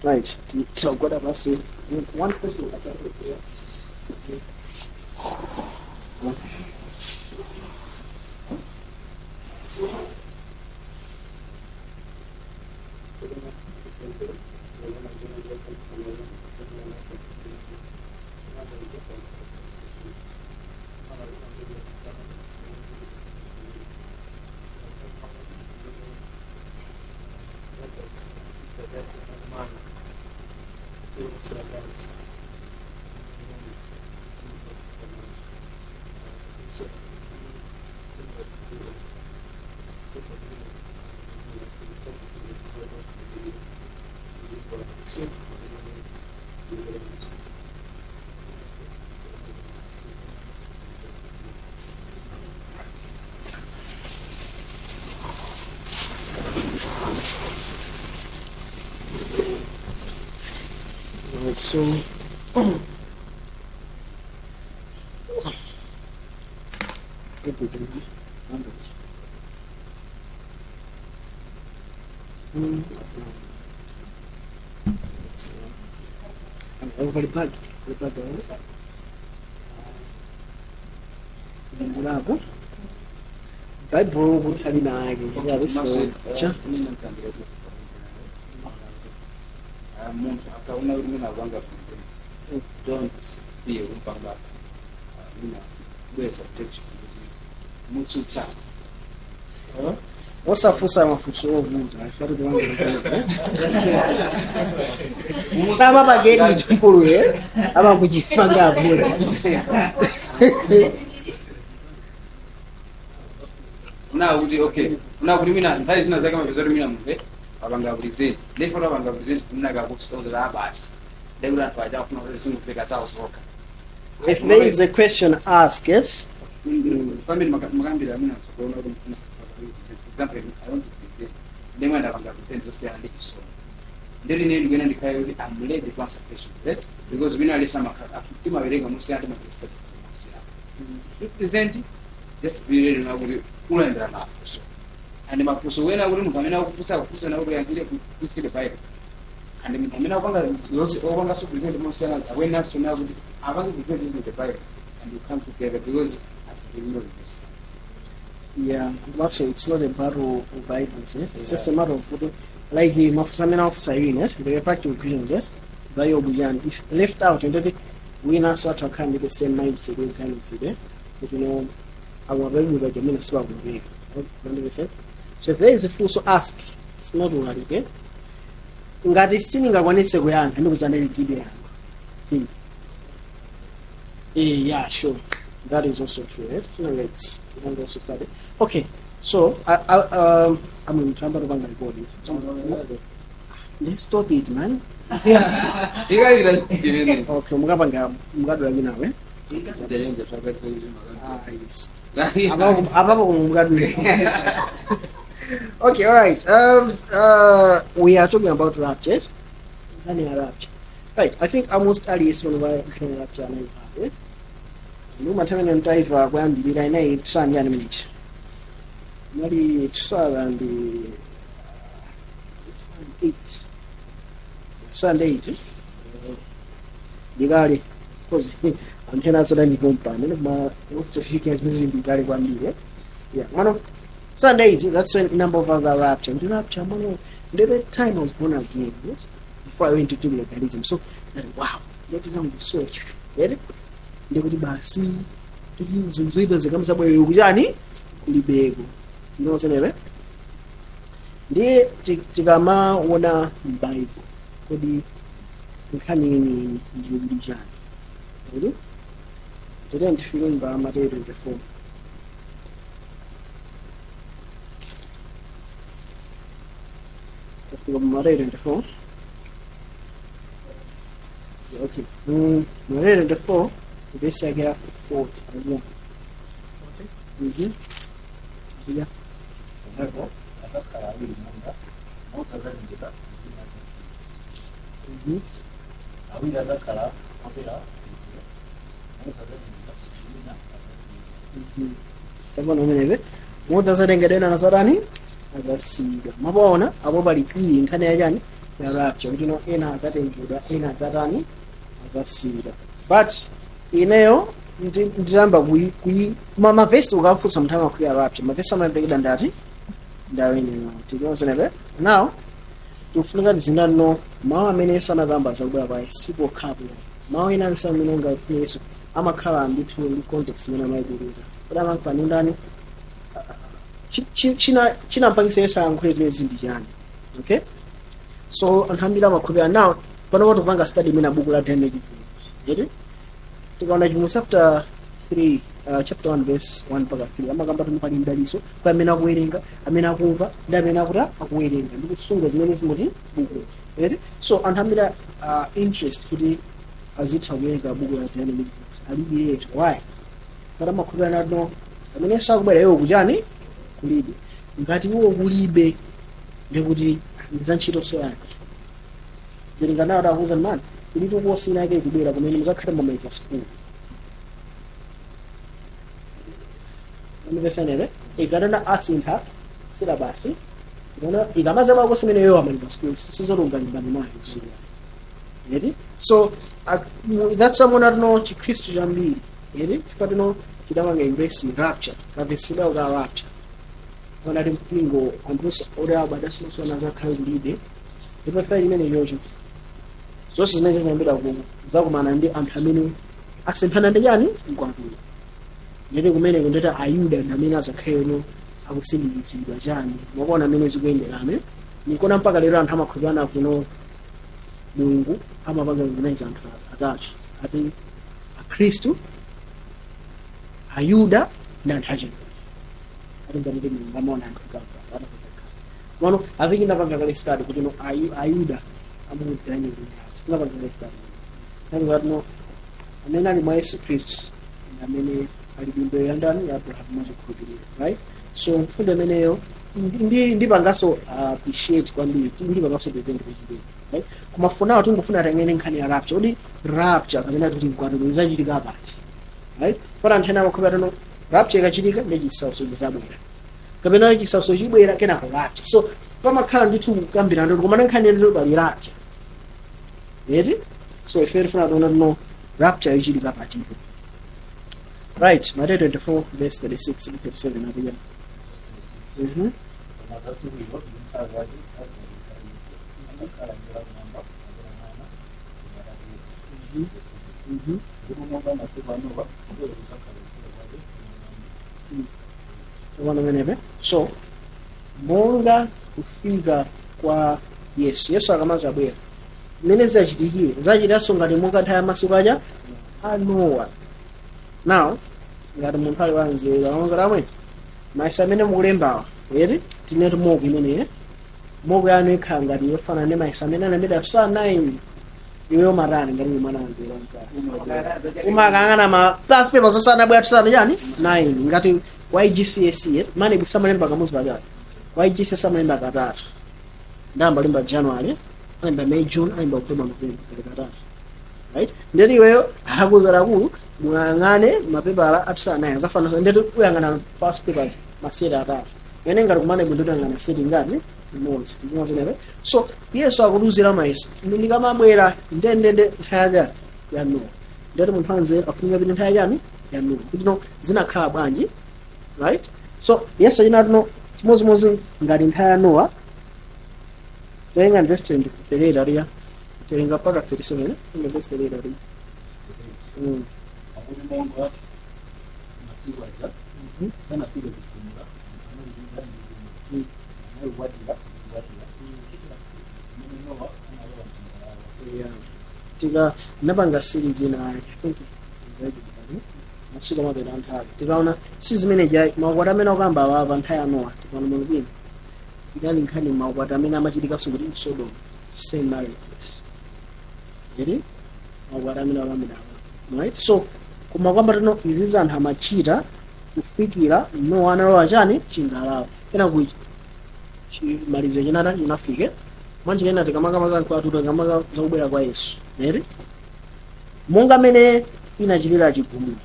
Right, titagwada pansi. One person. Right, so pali bag ndilako Baibulo kuti ali nake cha. Munthu akaona kuti mwina akupanga present, don't fear kumpanga mwina kubweza protection kuti mutsutsa. Osafunsa mafunso ovuta. Samapagedi mkulu ye amakuchipanga avuta. Una kuti okay, una kuti mwina nthawi zina zake mapeza kuti mwina munthu apanga present, therefore apanga present, mwina kakutsutsa basi, ndekuti anthu aja akufuna kuti zingupeka zawo zokha. If there is a question, ask it. Pamene makambira mwina mtsogolo kuti mfuna, for example, I want to present, ndemwe ndapanga present zosiyana ndi chisomo, ndeti ine ndikuena ndikhale kuti I'm ready to answer question, right? Because wina alisa timawerenga mosiyana, timapesa mosiyana. You present, just be ready na kuti ulandira mafunso, and mafunso wena kuti munthu amene akufunsa akufunsa na kuti uyankhire kusikile Bible, and munthu amene akupanga zonse okupanga so present mosiyana akuyenaso na kuti apange present using the Bible, and you come together because know the. Yeah, also it's not a battle of Bibles, eh? It's just a matter of putting, like mafunso amene amafunsa iwine, eh? They were practical questions, eh? Za Yobu yani if left out, ndoti wina so athu akhala ndi the same mindset yoganizire kuti no akumapembuka chamene sipakumveka. Understand? So if there is a funso, ask. It's not ulalike. Ngati sindingakwanise kuyankha, ndikuzandiligide yankho. See, yeah, sure, that is also true, right? It's not like it's you can also study. Okay, so I'm trying to record it. Let's stop it, man. Ikayira chimene. Okay, mukapanga mukadula winawe. Ah, yes. Apapo apapo mukadula. Okay, all right. We are talking about rapture. Nkhani ya rapture. Right, I think almost aliyense pano pa nkhani ya rapture anayimva, eh? Nduma nthawi imene mtaiva kuyambirira inayi 2000 minutes. Nali 2008. 2008. Ndikale. Cause anthu ena asada ndikompani, ma most of you guys muzili kwambiri. Eh? Yeah, one of Sundays, that's when a number of us are raptured. The rapture, man, the time I was born again, yes? Before I went to do legalism. So, like, wow, that is something so. Get it? Ndikuti basi tizoipa zikamsabweyo kuchani kulibeko ndinosenewe ndiye tikamaona m'Bible, kodi nkhani yeniyeni ndiyo kuti chani? Kodi tete ndifike mba Mateyu 24. Tafika mu Mateyu 24. Yeah, okay. Mateyu 24 verse yake ya 40. Yeah. Yeah. Pomwepo adzakhala awiri munda, mmodzi adzatengedwa, wina adzasiyidwa. Awiri adzakhala akupera mphukira, mmodzi adzatengedwa, wina adzasiyidwa. Tabona umeneve, mmodzi adzatengedwa, ena azatani? Azasiyidwa. Mapaona apo pali iyi nkhani yachani? Ya rapture, kuti no, ena adzatengedwa, ena adzatani? Adzasiyidwa. But ineyo ndiyamba kuyi mavesi. Ukafunsa munthu amakhulupirira rapture, mavesi amamvekeda ndati ndaweneyo tikionsenepe. Now tikufunika tizindano mawu amene Yesu anakamba zakubwera kwa sipokhapo. Mawu ena aliso amene ungafune Yesu amakhala ndithu ndi context imene amayipirira kuti amankani ndani chinampangisa Yesu ayankhule zimene zindi chani. Okay, so anthu ambiri amakhulupirira. Now panopo tikupanga study imene buku la Daniel, Chivumbulutso. Tikaona Chivumbulutso chapter 3, chapter 1 verse 1 mpaka 3, amakamba kuti pali mdaliso kwa amene akuwerenga, amene akumva ndi amene akuta akuwerenga ndi kusunga zimene zimuti buku ere. So anthu ambiri interest kuti azitha kuwerenga buku la Daniel Chivumbulutso alibiretu. Why? Ngati amakhulupirira nato amene sakubwera iwo kuchani kulibe, ngati iwo kulibe, ndikuti ndi ntchito so yake zilinganawo takuza mani kulitu kosina yake ikubwera kumene muzakhale mamaliza school. Amvesanere ikanena asintha syllabus ikana ikamaza makosi imene iwo amaliza school, sizolunga limbani nayo eti. So that's why muna tino Chikhristu chambiri eti chifukwa tino chidamanga embrace rapture, kavesidwa ka rapture onati mpingo anthu oti abadasomasona azakhale kulibe. Ndipo chifukwa chimene chocho zonse zimene zinayambira ku zakumana ndi anthu amene asemphana ndi chani? Mkwatulo. Ndete kumeneko ndete Ayuda ndi amene azakhaleno akusindikizidwa chani. Mwakuona amene zikuyenderame nikona mpaka lero anthu amakhulupirana kuno Mulungu amapanga organize anthu atatu ati: Akhristu, Ayuda ndi anthu achilungu. Ati ngati Mulungu amaona anthu atatu. Mano I think ndapanga kale study kuti no, Ayuda amu Daniel ndapanga kale study ndapanga no, amene ali mwa Yesu Khristu ndi amene ali mbewu ya ndani? Ya Abraham mwachikhulupiriro, right? So mfundo imeneyo ndipanganso appreciate kwambiri, ndipanganso present kuchipinda, right? Koma for now tingofuna tangene nkhani ya rapture, kuti rapture kapena kuti mkwatulo izachitika pati, right? Pata anthu ena amakhulupirira tano rapture ikachitika ndi chisautso chizabwera, kapena chisautso chibwera kenako rapture. So pamakhala ndithu kukambirana ndithu, koma nkhani ndithu pali rapture eti. So ife tifuna tiona tino rapture ichitika patipo, right? Matthew 24 verse 36 ndi 37 akuya. Koma za tsiku ilo ndi nthawi yake sadziwa aliyense, angakhale angelo akumwamba, kapena Mwana, koma Atate yekha. Ndipo monga masiku a Nowa, kotero kudzakhala kufika kwake Mwana wa Munthu. Ona menepe. So monga kufika kwa Yesu, Yesu akamazabwera mmene zachitikire zachitanso ngati monga nthawi ya masiku aja a Nowa. Now ngati munthu ali wanzeru akonzera amwe maisa amene mukulembawa eri tineti mock imeneyi, mock yanu ikhala ngati yofanana ndi maisa amene analembedwa sa 9. Iweyo matani ngati uli mwana wanzeru wamkati umakang'ana ma past papers osana bwera tusana chani 9 ngati YGCSE mane busamalemba kamuzi pakati YGCSE samalemba katatu, ndamba lemba January, alemba May, June, alemba October, November, kali katatu, right? Ndeti iweyo akuzala akulu muyang'ane mapepala atusana 9 azafana, ndeti uyang'ana past papers maseti atatu ene ngati kumane bwino uyang'ana seti ngati imodzi imodzi nebe. So Yesu akutuzira mayeso ndikamabwera ndendende nthawi ya Nowa. Ndeti munthu anzeru afunika pite nthawi chani? Ya Nowa, kuti no zinakhala bwanji, right? So Yesu achinati no chimodzimodzi ngati nthawi ya Nowa. Terenga verse 23 aliya, terenga mpaka 37 ine verse 38 aliya. Pakuti monga masiku aja sanafike chigumula, anthu anali kudya ndi kumwa, analikwatira ndi kukwatira, kufikira tsiku limene Nowa analowa m'chingalawa. Yeah. Tika napanga series ina, I think masiku amapeta nthawi tikaona si zimene ja maukwati amene akuyamba awapa nthawi ya Nowa. Tikaona muno bwino inali nkhani maukwati amene amachitikanso kuti Sodom, same marriages eri maukwati amene akuyambira awapa, right? So koma kwamba tino izi anthu amachita kufikira Nowa analowa chani? Chingalawa. Kena ku chimaliziro chinata chinafike mwanjira ina. Tikamakamba za mkwatulo, tikamaka zakubwera kwa Yesu eri monga mene inachitira chigumula,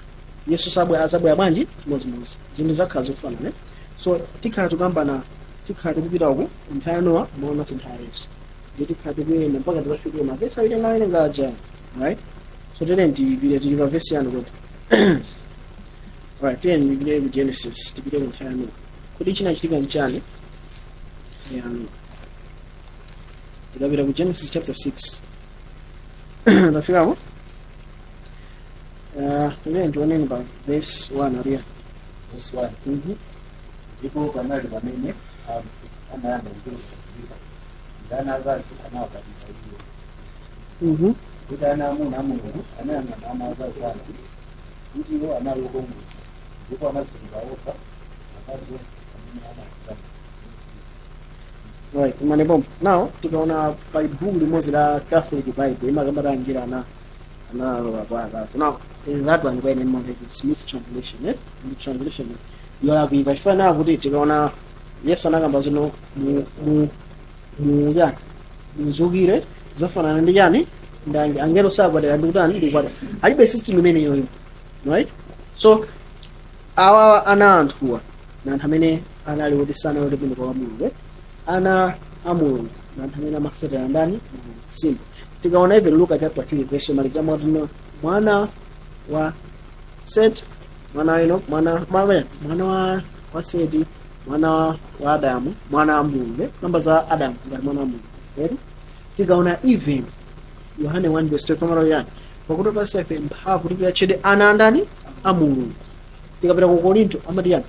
Yesu sabwera azabwera bwanji? Chimodzimodzi, zinthu zakhala zofanana, eh? So tikhala tikukambana, tikhala tikupita uku nthawi ya Nowa, maona nthawi ya Yesu. Nditikhala tikuyenda mpaka tikafike mavesi awiri anawerenga aja, right? So tene ndipite, tili pa vesi yanu kuti, right? Tene ndipite ku Genesis, tipite ku nthawi yanu kuti chinachitika nchani yanu. Tikapita ku Genesis chapter 6, tafikako. Tene ndioneni pa verse 1 ariya. Verse 1. Ndipo panali pamene anthu anayamba kuchuluka dziko, ndi ana akazi anawakwatira iwo, kuti ana amuna a Mulungu anayang'ana ana akazi anthu, kuti iwo anali okongola, ndipo anazitulula okha akazi onse amene anawasankha. Right, imane pompo. Now tikaona pa buku limodzi la Catholic Bible, imakamba angelo ana analowa kwa akazi. Now in that one kwene imamva it's mistranslation, eh? Ndi translation yolakwika, chifukwa kuti tikaona Yesu anakamba zino mu chani, muzukire zafanana ndi chani, ndi angelo sakwatira ndi kutani, ndi kukwatira, alibe system imene yoyo, right? So awa ana anthuwa na anthu amene anali kuti sanali bwino kwa Mulungu, eh? Ana a Mulungu na anthu amene amasatira ndani? Mulungu. Simple. Tikaona even Luka chapter 3 verse maliza mwatino, mwana wa Set, mwana wa Enoch, mwana wa Seti, mwana wa Adamu, mwana wa Mulungu, eh? Namba za Adamu ngati mwana wa Mulungu, right? Tikaona even Yohane 1 verse 12 pamalo yani, pakuti pasa ife mphamvu kuti tiyatchedwe ana andani? A Mulungu. Tikapita ku Korinto amati yani,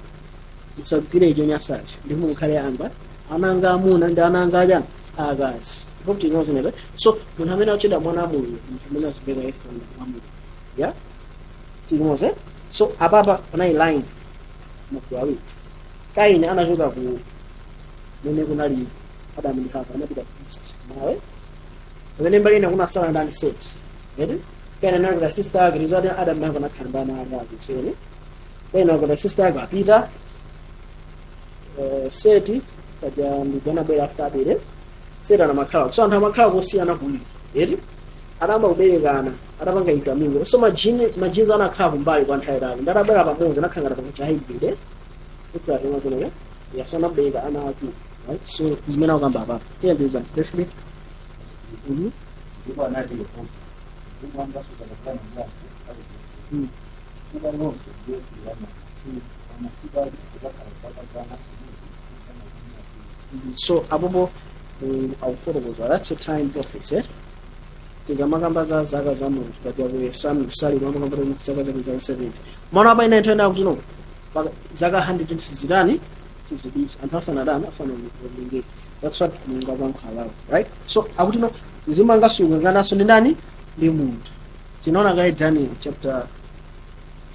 musagwire icho nyasachi, ndipo mukhale anga ana anga amuna ndi ana anga achani? Akazi. Ndipo tinyozenebe. So munthu amene achedwa mwana wa Mulungu, munthu amene azibwera ife wa Mulungu ya tilimoze. So apapa panali line magulu awiri. Kaini anachoka ku mene kunali Adamu ndi Hava, anapita ku east mawe, pamene mbali ina kunasala ndani? Set. Eti Kaini anakuta sister ake ndizati Adamu ndi Hava anakhala ndi ana akazi. So ne Kaini anakuta sister ake apita, Seti kaja ndijanabwera after Abele. Seti anamakhala. So anthu amakhala kosiyana kuwiri, eti adamba kuberekana, adapanga intermingle. So ma genes anakhala kumbali kwa nthawi itali, ndadabwera pamodzi, anakhala ngati panga hybrid, eh, ikuti ya. So anabereka ana akulu, right? So zimene akukamba apapa, tiyembeza leslie. Ndipo anati Yehova, mzimu wanga suzakakhala ndi anthu nthawi zonse, chifukwa lonse ndiye thupi la nyama. Pa masiku ake adzakhala zaka 120. So apopo akufotokoza, that's the time prophets, eh, tikamakamba za zaka za munthu paja ku Salimo amakamba kuti zaka zake zaka 70. Mwana apa ina nthawi kuti no zaka 120 sizitani, sizidutsa anthu asanadana asanalengeke. That's what Mulungu akuyankhula, right? So akuti no, mzimu angasuka nganaso ndi ndani? Ndi munthu. Tinaona kale Daniel chapter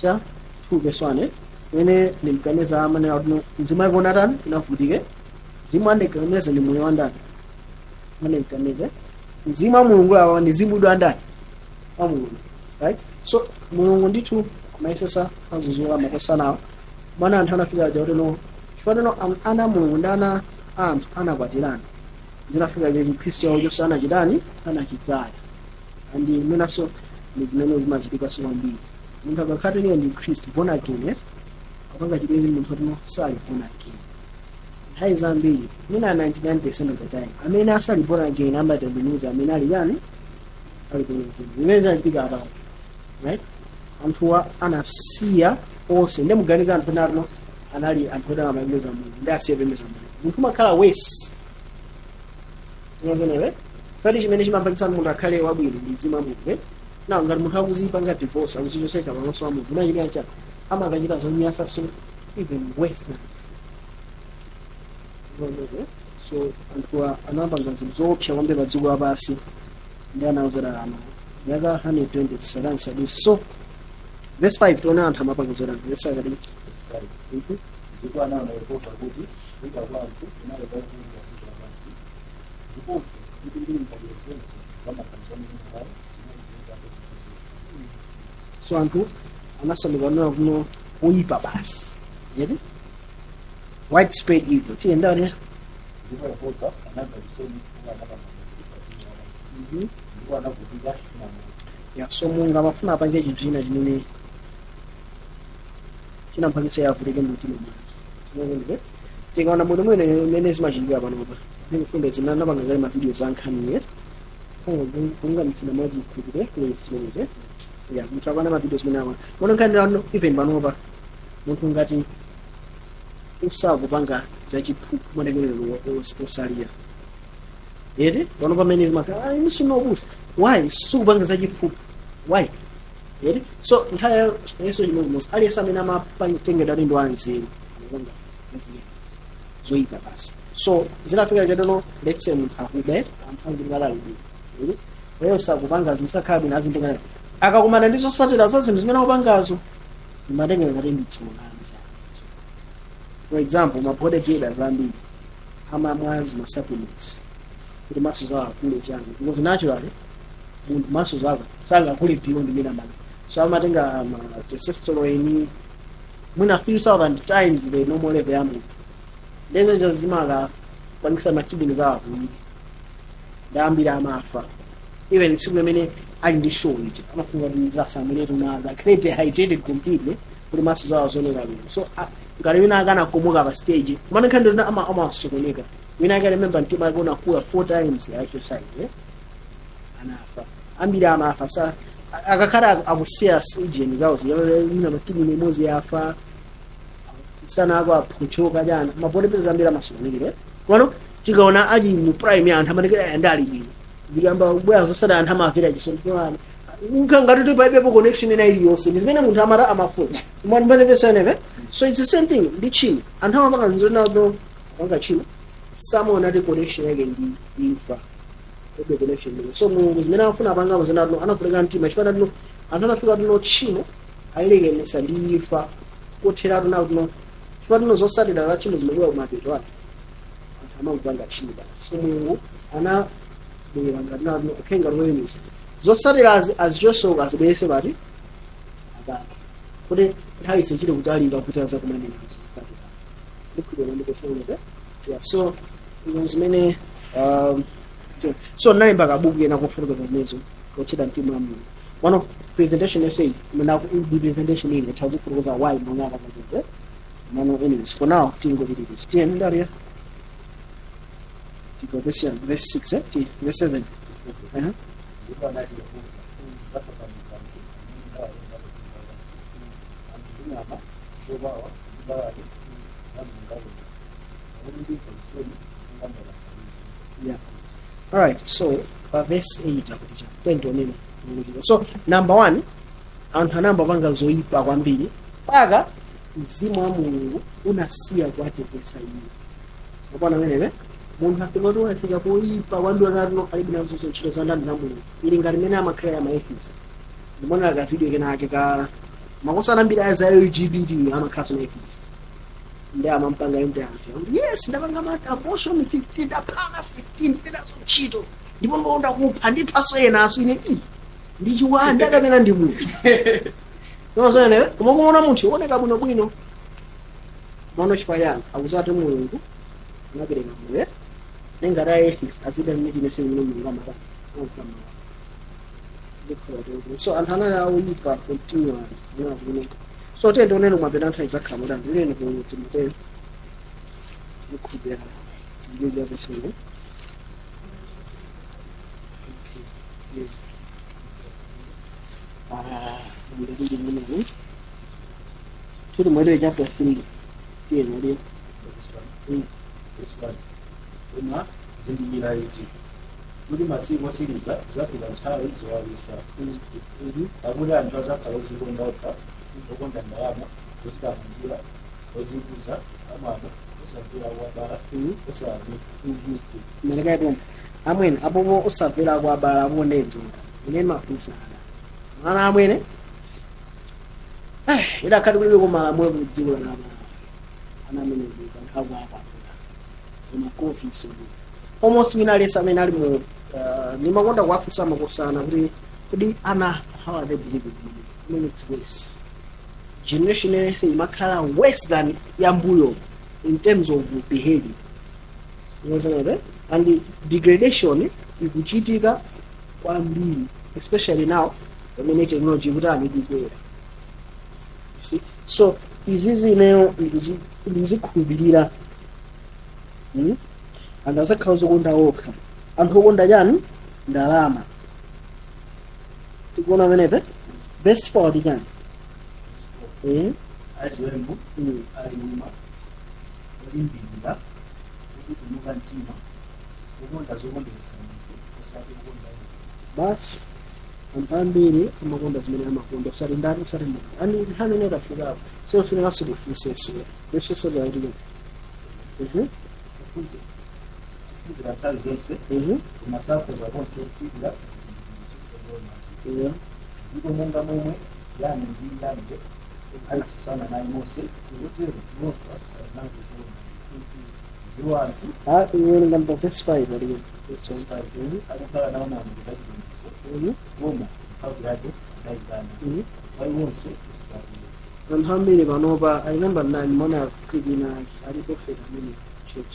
cha 2 verse 1, eh, imene Nebukadneza amanena kuti no, mzimu wake unatani? Unavutike. Mzimu wa Nebukadneza ndi moyo wa ndani? Wa Nebukadneza. Mzimu wa Mulungu awa ndi mzimu wa ndani? Wa Mulungu, right? So Mulungu ndithu amayesesa azuzula makosanawo mwana anthu anafika aja kuti no, chifukwa no ana a Mulungu ndi ana a anthu anakwatirana, zinafika che Chikhristu chawo chonse anachitani? Anachidzala. And mwenaso ndi zimene zimachitikanso kwambiri. Munthu akakhala iye ndi Khristu, born again, eh? Apanga chibwenzi munthu oti sali born again. Nthawi zambiri, mwina 99% of the time, amene asali born again amatembenuza amene ali yani? Ali born again. Zimene zinachitika apapo, right? Anthuwa anasiya onse. Ndi muganiza anthu enatino anali anthu oti amapembedza Mulungu, ndi asiye pembedza Mulungu, munthu umakhala wesi unazenewe pati. Chimene chimapangisa munthu akhale wabwino ndi mzimu wa Mulungu, eh? Now ngati munthu akuzipanga divorce, akuzichoseka pamaso pa Mulungu, unachitika chani? Amakachita zonyasa, so even worse than unazenewe. So anthuwa anapanga zinthu zoopsa kwambiri pa dziko lapansi, ndi anawuzera ano yaka 120 zisatani sadusi. So verse 5, tione anthu amapanga zotani. Verse 5 ati? Ndipo anaona Yehova kuti kuipa kwa anthu kunali kwakukulu pa dziko lapansi, ndiponso kuti ndingaliro zonse za maganizo a mitima yawo zinali zoyipabe zinthu. So anthu anasanduka nona kuno oyipa basi, yeti widespread evil. Tiyendani. Ndipo Yehova anamva chisoni chifukwa anapanga munthu pa dziko lapansi, ndipo anavutika mtima. Yeah, so Mulungu amafuna apange chinthu china chimene chinampangitsa yavutike mumtima mwake. Tikaona bwino mwene imene zimachitikira panopa. Mfundo zina napanga kale ma videos ankhani yet kunganisira mwachikhulupiriro kulezimeneze. Yeah, munthu akwana ma videos mene awa mono nkhani lano. Even panopa munthu ngati usakupanga zachiphuphu matengerero osalira yeti pano pamene zimakhala inu sinobusa, why sukupanga zachiphuphu? Why? Yeti so nthawi yeso chimodzimodzi, aliyense amene amapatengedwa ndi wanzeru amapanga zachinyengo, zoyipa basi. So zinafika chatono, let's say munthu akube, anthu anzikalalubi weyo sakupanga zinthu, sakhala bwino, azindikana akakumana ndi zotsatira za zinthu zimene akupangazo, matengero ngati ndi tsoka. For example, ma bodybuilders ambiri amamwa ma supplements kuti muscles awo akule chani, because naturally munthu muscles ako sangakule beyond imene amana. So amatenga ma testosterone mwina 3000 times the normal level ya munthu. Lezo zimakapangisa ma kidney zawo akulire, ndi ambiri amafa. Even tsiku limene ali ndi show ija amafunga kuti asamwiretu madzi, akhale dehydrated completely kuti muscles zawo azioneka bwino. So ngati wina akanakomoka pa stage, kumene nkhani ndina amasokoneka. Wina ake, remember, mtima ake unakula four times the actual size, eh? Anafa. Ambiri amafa sa akakhala akusiya surgeon zawo zina, ma kidney imodzi yafa, sana ako aphuchoka chana. Ma bodybuilders ambiri amasokonekera. Komano tikaona ali mu prime ya anthu amatekera ayanda ali bwino, zikamba kubwera zosada, anthu amamvera chisoni. Ngati kuti palibepo connection ina iliyonse ndi zimene munthu amata amafuna mwanipanipesaneve. So it's the same thing ndi tchimo. Anthu amapanga nzonato, apanga tchimo, samaona ti connection yake ndi imfa, palibe connection ndi. So Mulungu zimene amafuna apangamo zinatino anafunika mtima chifukwa tino anthu anafika tino tchimo alilekanisa ndi imfa kotheratu nawo tino, chifukwa tino zotsatira za tchimo zimabwera kumapeto ake, anthu amamupanga tchimo basi. So Mulungu anabwera ngati nawo okay, ngati woyemisa zotsatirazi azichosoka, azibwerese pati apapa kuti nthawi isachite kutalika kuti azakumane nazo zotsatirazi. Ndikhulupirira ndikusanete. Yeah, so izo zimene so nalemba kabuku kena kofotokoza zimenezo kochita Mtima wa Mulungu. One of presentation essay mina ndi presentation ine chazifotokoza why Mulungu akapanga mano. Anyways, for now tingopitiriza. Tiyeni ndaliya tiko verse verse 6, eh? Ti verse 7. Ndipo anati Yehova, "Ndidzafafaniza anthu amene ndawalenga pa dziko lapansi, anthu ndi nyama, zokwawa ndi mbalame zamumlengalenga, pakuti ndimva chisoni monga ndapanga. Yeah. All right. So pa verse 8 akuti cha 20 onene. So number 1, anthu anayamba panga zoyipa kwambiri mpaka mzimu wa Mulungu unasiya kuwateteza iwo. Mapona amenewe munthu afika kuti unafika poyipa kwambiri, anatino alibe nazo ntchito za ndani, za Mulungu. Ili ngati mmene amakhalira ma atheist. Ndimona ka video kenake ka makosana ambiri aya za LGBT, amakhalanso ma atheist ndi amampanga interview. "Yes, ndapanga ma abortion 15, ndaphana 15, ndipitazo ntchito, ndipo ndonda kupha ndiphaso enaso ine i ndi chiwanda kapena ndi munthu." Nozonewe koma kuona munthu uoneka bwinobwino mano. Chifukwa chani? Akuzati Mulungu anapereka moyo, nengati atheist azida mmene chimene Mulungu amata. So anthu anali aoyipa continually anakumene. So tiyende unene mwapeta nthawi zakhala motani unene ku Timoteyo mukhulupirira ndiza verse 1. Okay. Yeah. Ah, ndikuti mune Timoteyo chapter 3, tiye naliyo. Verse 1. Koma zindikira ichi, kuti masiku otsiriza zafika nthawi zowawisa, pakuti anthu adzakhala odzikonda okha, okonda ndalama, odzitamandira, odzikuza, amwano, osamvera kuwabala, osayamika. Melekaipompo amwene, apopo osamvera kuwabala akuonedzoka. Ine mafunsa ana ana amwene, idakhati kulibe kumalamulo ku dziko la ana amene anthu akuapapula koma kofiso almost wina aliyense amene ali mu nimakonda kuwafunsa makosana kuti ana, how are they behaving? I mean, it's worse. Generation yense imakhala worse than yambuyo in terms of behavior. Unozanabe? And the degradation ikuchitika kwambiri, especially now pamene technology ikutani, ikukwera. You see? So izizi ineyo ndikuzikhulupirira. Anthu azakhala ozikonda okha, anthu okonda chani? Ndalama. Tikuona pamenepe verse 4 ndi chani? Achiwembu, aliuma, olimbirira, okutumuka mtima, kukonda zokondweretsa munthu, osati kukonda Mulungu. Basi, anthu ambiri amakonda zimene amakonda, usati ndani? Usati Mulungu. Ani nthawi imene tafikapo sinofunikanso tifunsenso. Verse 7 akuti chani? Kuphunzira nthawi zonse, koma sakhoza konse kufikira chizindikiro choona. Ndipo monga momwe Yane ndi Yambre anatsutsana naye Mose, kotero iwonso atsutsana nazo zoona. Ndiwo anthu Ah, iwerenga mpa verse 5 ali. Akukhala nawo maonekedwe achipembedzo, koma mphamvu yake adayikana. Kwa iwonso usilamulo. Anthu ambiri panopa ali namba 9. Mona clip ina ake ali prophet amene church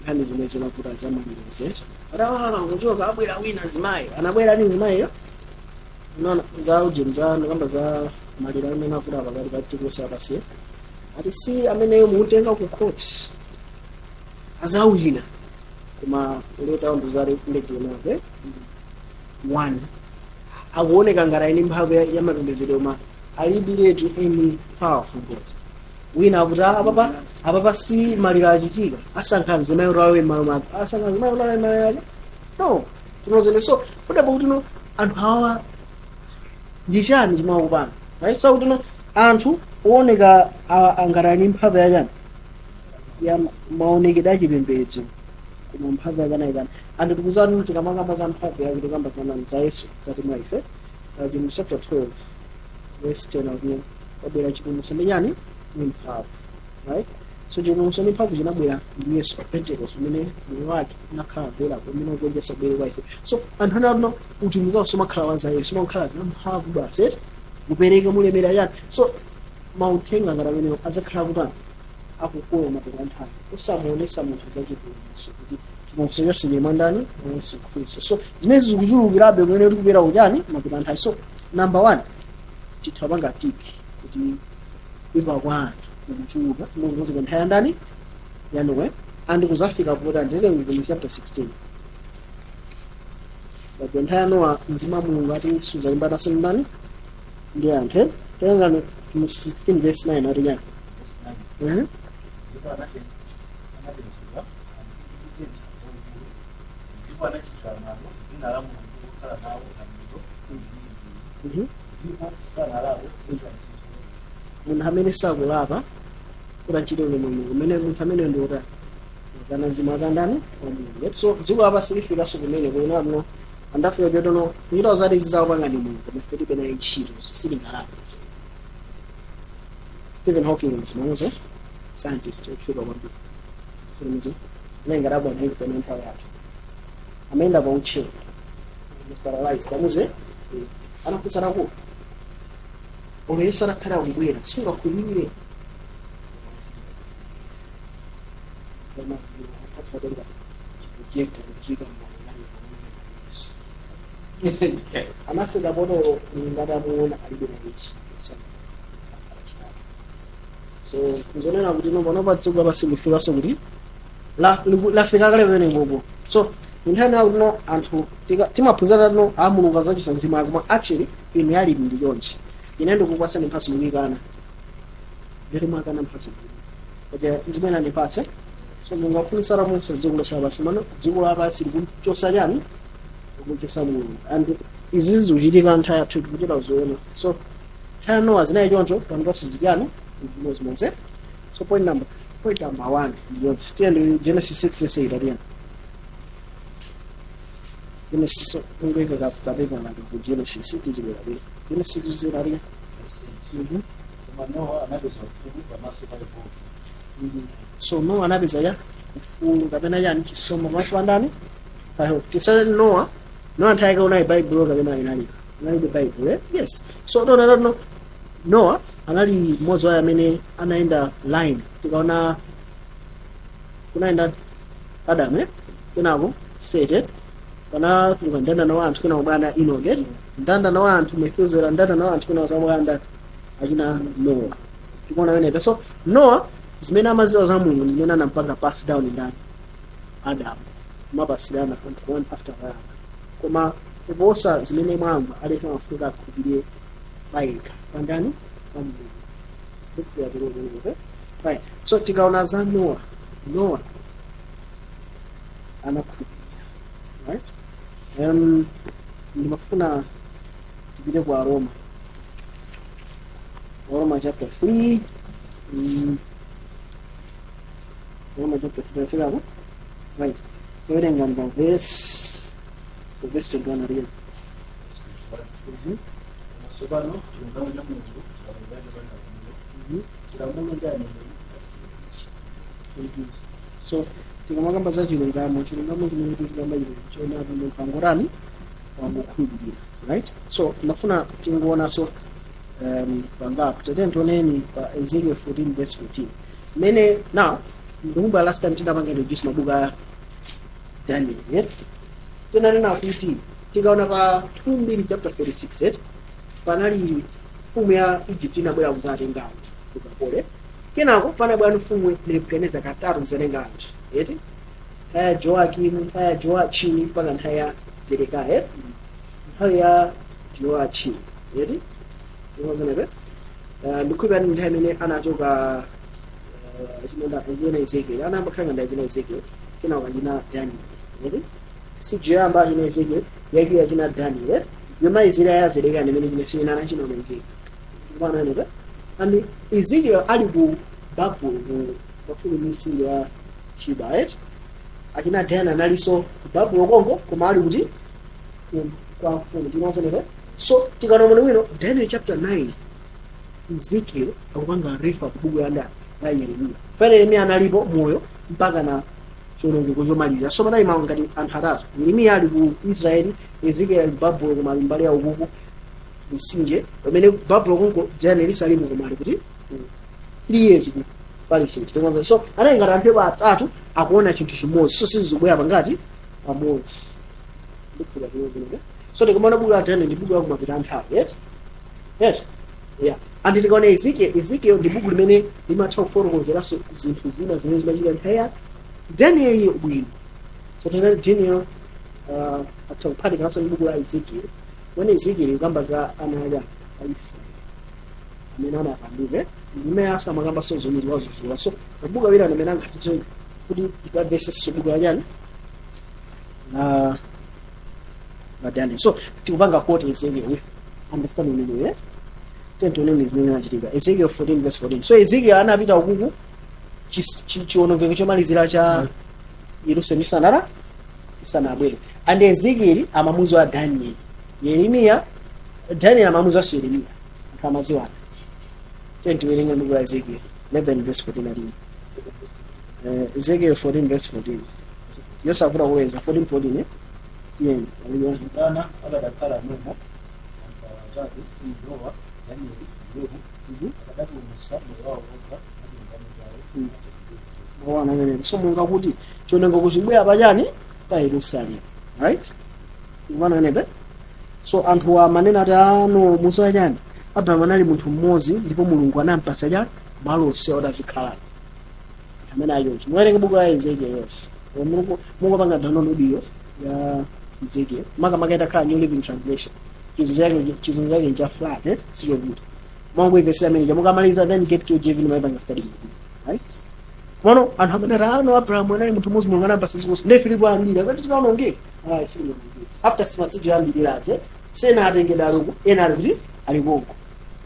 nkhani zimene zinavuta zamaliro ataona kuchoka, abwera wina mzimayi, anabwera ali mzimayiyo. Unaona za ujeni, za ndikamba za maliro amene avuta pakati pa dziko lonse lapansi, ati si ameneyo mukutenga ku court azawina, koma later on zali ndege inake one akuoneka ngati ali ndi mphamvu ya mapembedzero, koma alibiretu any power from God. Wina akuti, "Ah, apapa apapa si maliro achitika, asankha mzimayi kuti alowe m'malo mwake, asankha mzimayi kuti alowe m'malo mwake." No, tinozene. So kudapo kuti no, anthu awa ndi chani chimakupanga, right? So kuti no, anthu ooneka ngati ali ndi mphamvu yachani, ya maonekedwe achipembedzo, koma mphamvu yake anayikana. Anthu tikuzani kuti tikamakamba za mphamvu yake, tikamba za nani? Za Yesu kati mwa ife. Chivumbulutso chapter 12 verse 10 akuti wabwera chipulumutso ndi chani? Ndi mphamvu, right? So chipulumutso ndi mphamvu chinabwera ndi Yesu pa Pentecost, pamene moyo wake unakhala available, pamene ukugonjetsa kubwere kwa ife. So anthu anatino utumiki wawo sumakhala wa za Yesu, umakhala za mphamvu basi, eti mupereke, mulemera, chani. So mauthenga ngati amenewo adzakhala kutani? Akukola mapeto a nthawi, osamuonesa munthu za chipulumutso, kuti chipulumutso chonse chili mwa ndani? Mwa Yesu Khristu. So zimene zikuchulukirabe kumene tikupita kuchani? Mapeto a nthawi. So number one, titha panga tick kuti kuipa kwa anthu kukuchuluka chimodzimodzi nthawi ya ndani? Ya Nowa. And kuzafika poti andilenge mu chapter 16 paja nthawi ya Nowa, mzimu wa Mulungu ati suzalimbanaso ndani? Ndi anthu, eh? Tengano mu 16 verse 9 ati chani? Verse 9. Mhm. Ndipo anatembenuka anthu ndi kutentha kwakukulu, ndipo anachitira mwano dzina la Mulungu wokhala nawo ulamuliro ndi ndipo sanalape kuchita ntchito. Munthu amene sakulapa kuti achite ulemu Mulungu, umene munthu amene ndi wotani? Wakana mzimu akandani? Wa Mulungu. So dziko lapansi lifikanso kumene kuena kuno andafika chotono kuchita zati zizakupanga ndi Mulungu, koma ife tibe naye ntchito, so sitingalape. So Stephen Hawking, mwanzo scientist otchuka kwambiri, so amene ngati abwana Einstein nthawi yake, amayenda pa wheelchair, was paralyzed, amuzwe anafunsa nakuti olo Yesu atakhala akubwera sungakhulupirire? Atenga chiprojector kuchika Yesu, anafika potolo ngati amuona alibe naye ntchito. So nzonena kuti no, panopa dziko lapansi lifikanso kuti lafika kale pamene popo. So nthawi yakuti no, anthu timaphunzira no, a Mulungu azachisa mzimu wake, koma actually in reality ndi chonchi: ine ndikupasani mphatso, mukuyikana, ndiri mwakana mphatso paja mzimu ena ndipatse. So Mulungu afunisa atamusa dziko lonse lapansi, mano dziko lapansi likuchosa chani? Likuchosa Mulungu. And izi zikuchitika nthawi yathu, tikuchita kuziona. So nthawi ya Nowa zinali choncho, panopanso zichani? Zimodzimodzi. So point number one ndiyo tiye ndi Genesis 6 verse 8 atiyani Genesis. Ungoika kapepa lake ku Genesis, tizibwera bwera Genesis verse 8 atiya. Verse 8. Koma Nowa anapeza ufulu pamaso pa Yehova. So Nowa anapeza ya ufulu kapena yani? Chisomo pamaso pa ndani? Pa Yehova. Tisale Nowa, Nowa nthawi yake unayi Baibulo kapena inalibe? Inalibe Baibulo, eh? Yes. So no, no, no, no. Nowa anali mmodzi wa amene anayenda line. Tikaona kunayenda Adamu, eh? Kenako Sete, panatuluka ndandanda wa anthu, kenako bwana Enoke, ndandanda wa anthu Mefuzela, ndandanda wa anthu, kenako zamwanda achina Nowa. Tikuona amenepa. So Nowa Zimene amaziwa za Mulungu ndi zimene anampanga pass down ndani? Adamu. Mapasirana one after the other. Koma kuposa zimene mwamva, aliyense amafunika akhulupirire payekha pandani? Pa Mulungu. Ndikukhulupirira, right? So tikaona za Noah, Noah anakhulupirira, right? Ndimafuna tipite ku Aroma, Roma chapter 3. Roma chapter 3 tafikako, right? Towerenga pa verse 21 aliyo. Tsopano chilungamo cha Mulungu chaonekera chopanda lamulo, chilamulo ndi aneneri. So tikamakamba za chilungamo, chilungamo chimene tikamba chilungamo chonapo munthu angorani? Wangokhulupirira, right? So ndafuna tingoonanso pangapo tete tioneni pa Ezekiel 14 verse 14 mmene. Now, ndikumba last time tinapanga introduce mabuku a Daniel, yeah? Tinanena kuti tikaona pa 2 chapter 36, eh? Panali mfumu ya Egypt inabwera kuzatenga anthu ukapole. Kenako panabwera mfumu Nebukadnezar katatu kuzatenga anthu, eti? Nthawi ya Joakimu, nthawi ya Joachini, mpaka nthawi ya Zedekiah. Nthawi ya Joachini, eti? Imozenepe ndikhulupirira ndi nthawi imene anachoka chinonda zina Ezekiel anayamba nga china Ezekiel, kenako kachina Daniel, eti? Si joyamba achina Ezekiel, yachiwiri achina Daniel, yomalizira ya Zedekiah imene china simene anachinaonongeka kupananeka. And Ezekiel ali ku Babulon, ku pafupi ndi mtsinje wa Chiba, right? Achina Daniel analinso ku Babulon konko, koma ali kuti? Kwa mfumu tinozeneka. So tikaona muno bwino Daniel chapter 9, Ezekiel akupanga refer ku buku ya ndani? La Yeremiya. Pale Yeremiya analipo moyo mpaka na chiwonongeko chomaliza. So panali mawu ngati anthu atatu: Yeremiya ali ku Israeli, Ezekiel ali ku Babulon koma ali mbali ya ukuku mtsinje, pamene Babulon konko Daniel salimu koma ali kuti? 3 years ku Palestine. Tikuona, so anali ngati anthu atatu akuona chinthu chimodzi. So sizikubwera pangati pamodzi. Ndikuphula chimodzi. So tikamaona buku la Daniel ndi buku la kumapita nthawi, yes, yeah. And tikaona Ezekiel, Ezekiel ndi buku limene limatha kufotokozeranso zinthu zina zimene zimachitika nthawi ya Daniel bwino. So tena Daniel atha kuphatikanso ndi buku la Ezekiel, when Ezekiel ikamba za ana a Aisraeli amene anapandike ndimene asamakamba zomwe wazuzula. So mabuku awiri amene angatitse kuti tikamvesenso buku la chani? La Daniel. So tikupanga quote Ezekiel with understanding imene, right? Tentoneni zimene zinachitika, Ezekiel 14 verse 14. So Ezekiel anapita ukuku chiwonongeko chomalizira cha Yerusalemu isanara isanabwere, and Ezekiel amamuziwa Daniel, Yeremiya, Daniel amamuziwanso Yeremiya, anthu amaziwana. Tentiwerenge buku la Ezekiel 11 verse 14 alini. Ezekiel 14 verse 14, yosavuta kuweza, 14 14, eh? Tiyeni aliyo. Mtana akadakhala momwe anthu awa atatu, Nowa, Danieli, Yobu, akadapulumutsa moyo wawo okha achilungamo chawo. Mawana amenewo. So munga kuti chionongeko chibwera pachani? Pa Yerusalemu, right? Kumana amenepe. So anthu amanena ati ano musoya chani? Abrahamu anali munthu mmodzi ndipo Mulungu anampasa chani? Malo onse odazikhala amene ayochi. Muwerenge buku la Ezekiel yonse. Mulungu mungopanga download iyo ya Ezekiel, makamaka itakhala New Living Translation. Chizungu chake ncha flat, eh? Sichovuta, mwangoivesera amene mukamaliza, then get KJV nimaipanga study, right? Mano anthu amene ati ano Abrahamu anali munthu mmodzi, Mulungu anampasa zikonse, ndiye Filipo ambiri akati tikaonongeka, ayi, silionongeka after simasijo ambiri aje sena atengedwa aluku, ena ali kuti? Ali konko.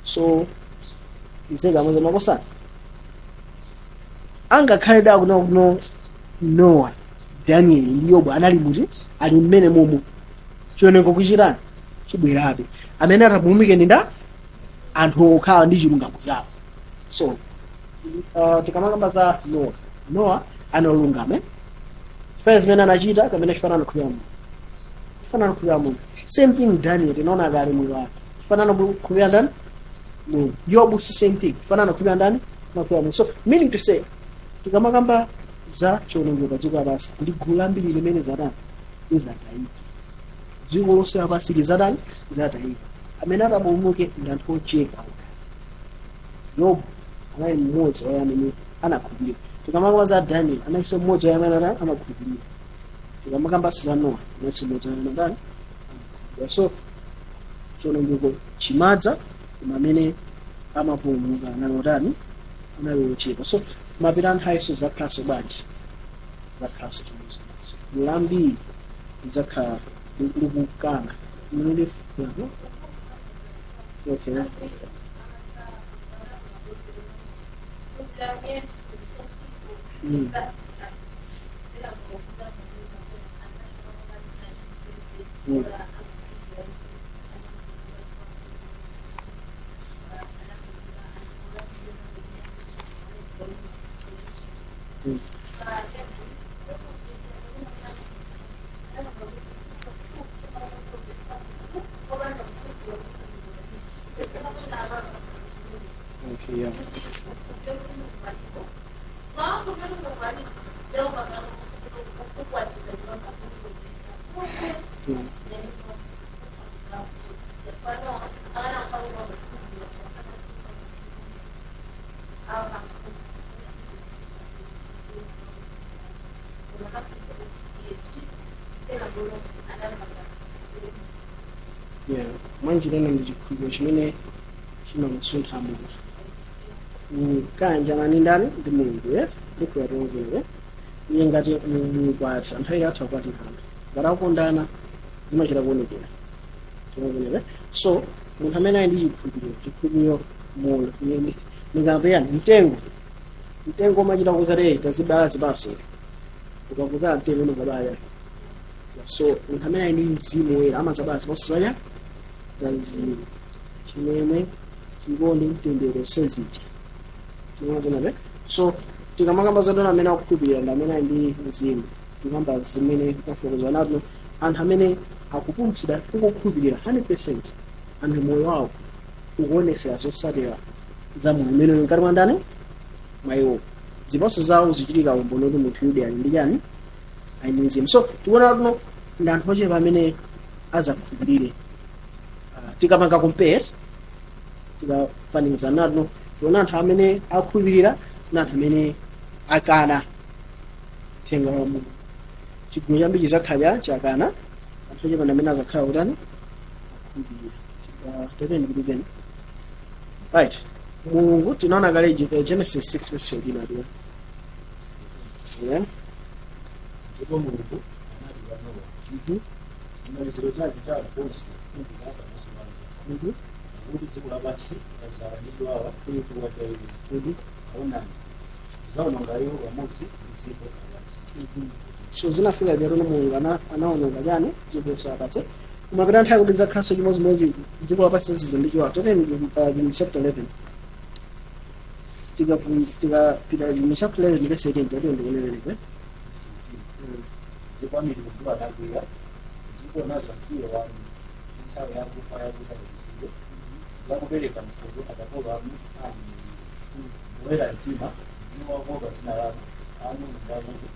So Ezekiel amaza makosana angakhale da kuno kuno Noah, Daniel ndi Yobu anali muti? Ali mmene momo. Chioneko kuchitani? Chibwerabe. Amene atapulumuke ndi nda anthu okhala ndi chilungamo chawo. So tikamakamba za Noah, Noah analungama chifukwa zimene anachita kamene chifanana kukhulupirira Mulungu, chifanana kukhulupirira Mulungu. Same thing Daniel, tinaona kale moyo wake, chifanana kukhulupirira ndani? Mulungu. Yobu si same thing, chifanana kukhulupirira ndani? Kukhulupirira Mulungu. So meaning to say, tikamakamba za chiwonongeko pa dziko lapansi, ndi gulu lambiri limene zatani? Lizatayika. Dziko lonse lapansi lizatani? Lizatayika. Amene atapulumuke ndi anthu ochepa okha. Yobu anali mmodzi wa amene Anakhulupirira. Tikamakamba za Daniel, analinso mmodzi wa amene amakhulupirira. Tikamakamba za Noah, analinso mmodzi wa amene amakhulupirira. So chiwonongeko chimadza, koma amene amapulumuka anali otani? Anali ochepa. So mapeto a nthawiso zakhalanso bwanji? Zakhalanso chimodzimodzi. Gulu lambiri lizakhala likukana. Okay. Okay, yeah. Yeah. Mwanjira ina ndi chikhulupiriro chimene chimamusuntha munthu kayanjana ndi ndani? Ndi Mulungu, yes, ndikuyatiwonzere iye ngati mukwatsa nthawi yatha kukwatirana, ngati akukondana zimachita kuonekera, tiwonzere. So munthu amene ali ndi chikhulupiriro, chikhulupiriro moyo ndingapeyani mtengo, mtengo umachita kuzati tazibala zipatso, ukakuzala mtengo umazabala. So munthu amene ali ndi Mzimu Woyera amazabala zipatso zaya za mzimu: chimwemwe, chikondi, mtendere, sezija timazonabe. So tikamakamba za dona amene akukhulupirira ndi amene ali ndi mzimu, tikamba zimene tafotokoza nato, anthu amene akupulumutsidwa kukukhulupirira 100, anthu moyo wawo ukuonesera zotsatira za moyo umene uli mkati mwa ndani? Mwa iwo. Zipatso zawo zichitika umboni kuti munthu yude ali ndi chani? Ali ndi mzimu. So tikuona tuno ndi anthu ochepa amene azakhulupirire. Tikamanga compare, tikafaniza nato, tiona anthu amene akhulupirira na anthu amene akana uthenga wa Mulungu. Chigulu chambiri chizakhala chakana, anthu ochepa ndi amene azakhala kutani? Akhulupirira. Tatendikilizeni, right? Mulungu tinaona kale Genesis 6 verse 13 atiwa, yeah. Ndipo Mulungu anati kwa Nowa, "Chimaliziro chake cha anthu onse ndikapa pamaso panga, pakuti dziko lapansi lazala ndi chiwawa chifukwa cha iwo. Aonani, ndidzaononga iwo pamodzi ndi dziko lapansi." So zinafika chatono Mulungu anaononga chani? Dziko lapansi. Kumapita nthawi kuti zakhalanso chimodzimodzi, dziko lapansi ziza ndi chiwawa. Toteni mu chapter 11, tikapita mu chapter 11 verse 18, tateni ndikunenerepe. Ndipo amitundu anakwiya, ndipo naza mkwiyo wanu ndi nthawi yakufa yakuta kachisiyo, yakupereka mphotho akapolo anu aneneri, woyera mtima ndi wakuopa dzina lanu, ang'ono ndi akulu,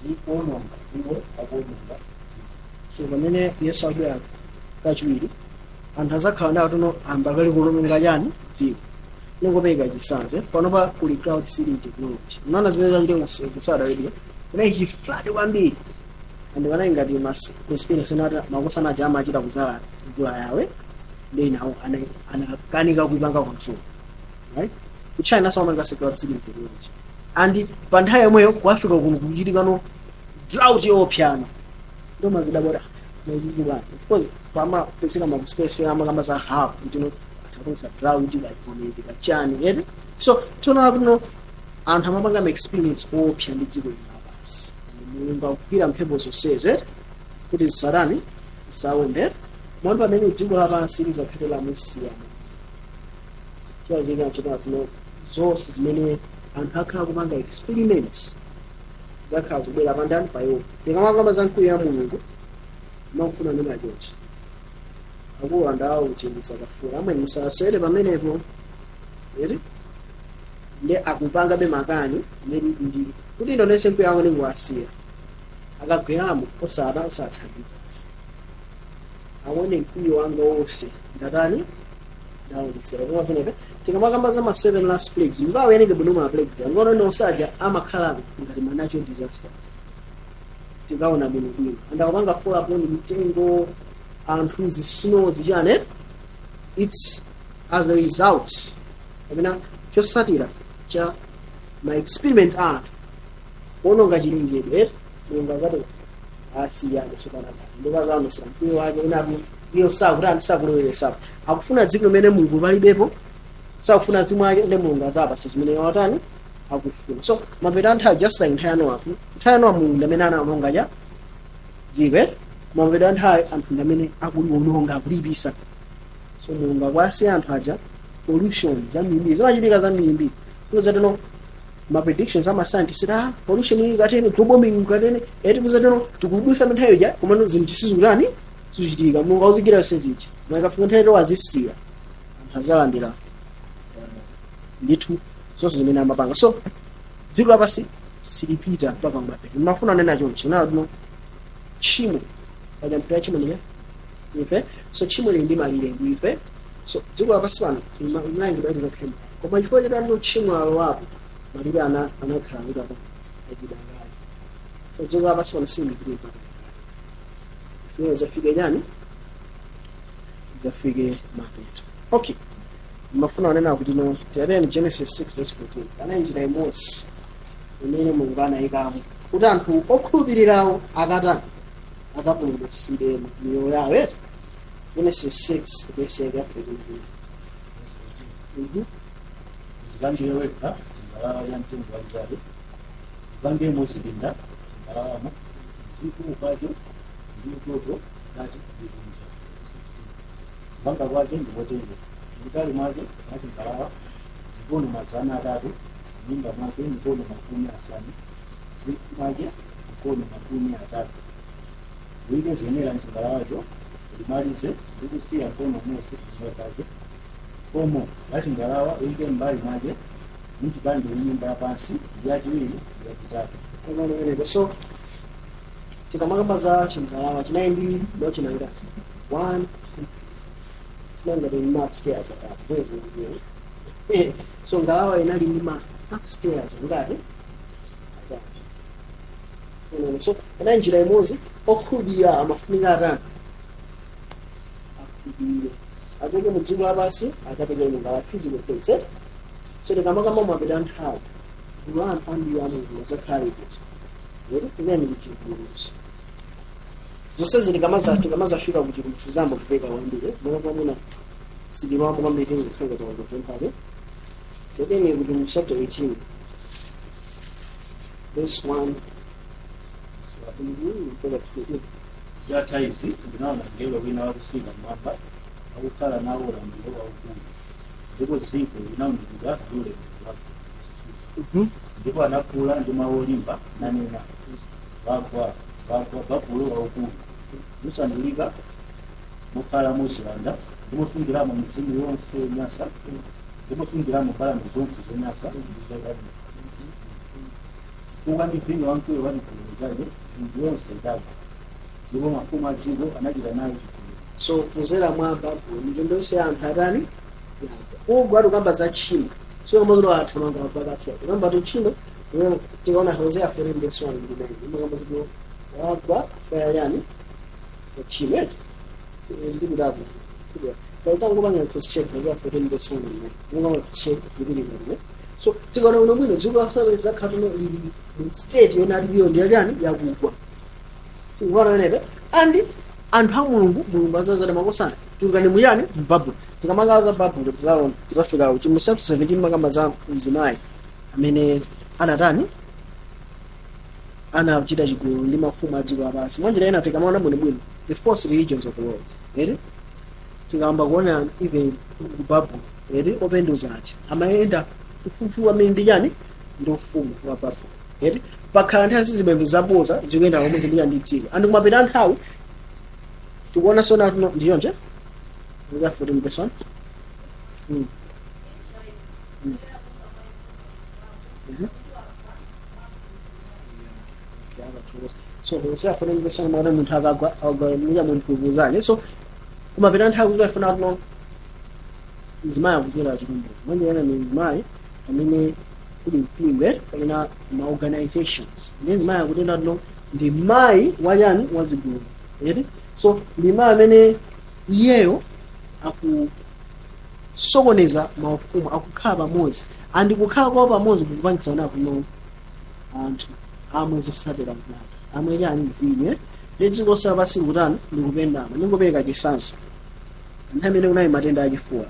ndi kuononga iwo akuononga dziko. So pamene Yesu abwera kachiwiri, anthu azakhala ndi atono ambakali kulononga chani? Dziko. Ningopereka chitsanzo, panopa kuli cloud seeding technology. Unaona zimene zachitika ku Saudi Arabia, kunali chi flood kwambiri, and panali ngati mas conspiracy nata makosana aja amachita kuzala mvula yawe, ndi nawo anakanika kuipanga control, right? Ku China so amanga cloud seeding technology, and pa nthawi yomweyo ku Africa kuno kuchitikano drought yoopsana. Ndo mazidabota mazizi bwana. Of course pama pesika ma space ya amakamba za half kuti atakonza drought kachikomezi kachani eti. So tiona kuno anthu amapanga ma experience oopsa ndi dziko lino lapansi. Mulungu akugwira mphepo zonsezo eti kuti zisatani? Zisawombe. Moti pamene dziko lapansi lizakhale lamusiyana, chazika chitatu kuno, zonse zimene anthu akhala kupanga experiment zakhala zibwera pandani? Pa iwo. Ndikamakamba za mkwiyo ya Mulungu, makufuna nena chonchi: akulu andawo kuti musakafuna amwe, musasere pamenepo eri, ndi akupangabe makani amene ndi kuti indonese mkwiyo wako ndinguwasiya akagweramo osata osathandizanso, awone mkwiyo wanga wonse ndatani. Laodicea. Koma zinepe tikamakamba za ma seven last plagues, mukawerenge bwino ma plagues ngono nosaja amakhala ngati ma natural disaster. Tikaona bwino bwino andakupanga fall upon mitengo, anthu, zisnow, zichane. It's as a result kapena chosatira cha ma experiment anthu kuononga chilengedwe, eh? Mulungu azati asiyane tsopano ndikazaonesera mkwiyo wake unapo. Iyo sakuti anthu sakuloweresapo, akufuna dziko limene Mulungu palibepo, sakufuna dzimo ake, ndi Mulungu azapasa chimene watani akufuna. So mapeto anthu, just like nthawi ya Nowa, nthawi ya Nowa Mulungu ndi amene anaononga cha dziko, eh? Mapeto anthu, anthu ndi amene akuliwononga, akulipisa. So Mulungu akuasiya anthu aja, pollution zambiri zimachitika, zambiri kuzateno ma predictions ama scientists, ah, pollution iyi katene, global warming katene, eti kuzateno tikudusa nthawi ija, komano zinthu sizikutani, sizichitika. Mulungu auzigira sezija, makafika nthawi wazisiya, anthu azalandira ndithu zonse zimene amapanga. So dziko lapansi silipita mpaka kumapeto. Mafuna nena chonchi nalo tchimo paja tchimo ndike ife. So tchimo lili ndi malire ndi ife. So dziko lapansi pano linalengedwa kuti zakhale, koma chifukwa chotani tchimo alowapo, malire anakhala kuti apa achidangale. So dziko lapansi pano silipita mpaka ife zafike chani, zafike mapeto. Okay, mafuna anena kuti no, tiyateni Genesis 6 verse 14, ana njira imodzi imene Mulungu anayikamo kuti anthu okhulupirirawo akatani, akapulumutsidwe miyoyo yawo, eti? Genesis 6 verse yake ya 14. Uzipangire wekha chingalawa cha mtengo wachitali, upangemo zipinda chingalawamo, ndi kwake ndi utoto mkati ndi kunja. Kupanga kwake ndikotere: mulitali mwake mwa chingalawa mikono 300, mimba mwake mikono 50, msinkhu mwake mikono 30. Uyike zenera mchingalawacho, ulimalize ndi kusiya mkono umodzi pamwamba pake. Khomo la chingalawa uyike m'mbali mwake muchipande nyumba yapansi, ndi yachiwiri, ndi yachitatu. Kumeneko. So tikamakamba za chingalawa, chinayi ndi mo chinanga one, two, chinangati ma upstairs atatu. So ngalawa inali ndi ma upstairs ngati atatu. Unaona? So inali njira imodzi okhulupirira amafunika atani, akhulupirire, achoke mu dziko lapansi, akapeza ino ngalawa, physical place, eh? So tikamakamba mapita nthawi, gulu la anthu ambiri a Mulungu adzakhala liti tiyeni kuchipulumutso. Zonse zili tikamazafika kuchipulumutso zamba kupeka kwambiri mwana kwamuna sililwamo kwambiri, tingakhala tawangopemphabe. Tiyeni kuti mu chapter 18 verse 1 mpaka 2. Zitatha izi ndinaona mngelo wina wakusika mmwamba, akukhala nawo ulamuliro waukulu, ndipo dziko linawunikidwa ndi ulemerero wake. Ndipo anafuwula ndi mawu olimba nanena, "Wagwa, wagwa Babulo waukulu, musandulika mokhalamo ziwanda, ndi mosungiramo mizimu yonse yonyansa, ndi mosungiramo mbalame zonse zonyansa ndi zokalira. Chifukwa ndi vinyo wamkwiyo wa chigololo chake mitundu yonse idagwa, ndipo mafumu a dziko anachita nayo chigololo." So kuzera mwa Babulo mitundu yonse ya anthu atani, kugwa. Tikamba za tchimo, so kamba zoti athamanga mapakatsi, tikamba tu tchimo. Tikaona Hosea 14 verse 1 ndi 9, imakamba zoti wagwa faya yani tchimo, eh? Ndikudabwa kaitangopanga cross check Hosea 14 verse 1 and 9, mungama check ndikulimene. So tikaona uno bwino, dziko la zakhala lili mu state yona aliyo ndi yani, yakugwa. Tikuona wenepe and anthu a Mulungu, Mulungu azazati, "Makosana, tulukani muyani, mBabulo." Tikamakaza Babulo tizaona tizafika chimu chapter 17, makamba za mzimayi amene anatani, anachita chigololo ndi mafumu a dziko lapansi. Mwanjira ina, tikamaona bwinobwino the false religions of the world, eti? Tikamba kuona even ku Babulo, eti, openduza ati amayenda ufumu amene ndi chani, ndi ufumu wa Babulo, eti? Pakhala nthawi zizibembe zaboza zikuyenda pamodzi ndi ndi dziko, and kumapita nthawi tikuona sona tuno ndiyonje za 14 verse 1. Okay, so Hosea 14 verse 1, mwana munthu akagwa agwa muya munthu kuzane. So kumapita nthawi kuzafuna tuno Mzimayi akuchera chilombo mwanjira ni mzimayi amene kuli mpingo kapena ma organizations, ndi mzimayi akutenda no ndi mayi wachani? Wazigulu, eti? So ndi mayi amene iyeyo akusokoneza maufumu, akukhala pamodzi, and kukhala kwawo pamodzi kukupangitsa ona kuno anthu amwe zosatira zake, amwe chani? Vinyo. Ndi dziko lonse lapansi likutani? Likupendama. Ningopereka chitsanzo, nthawi imene kunali matenda achifuwa,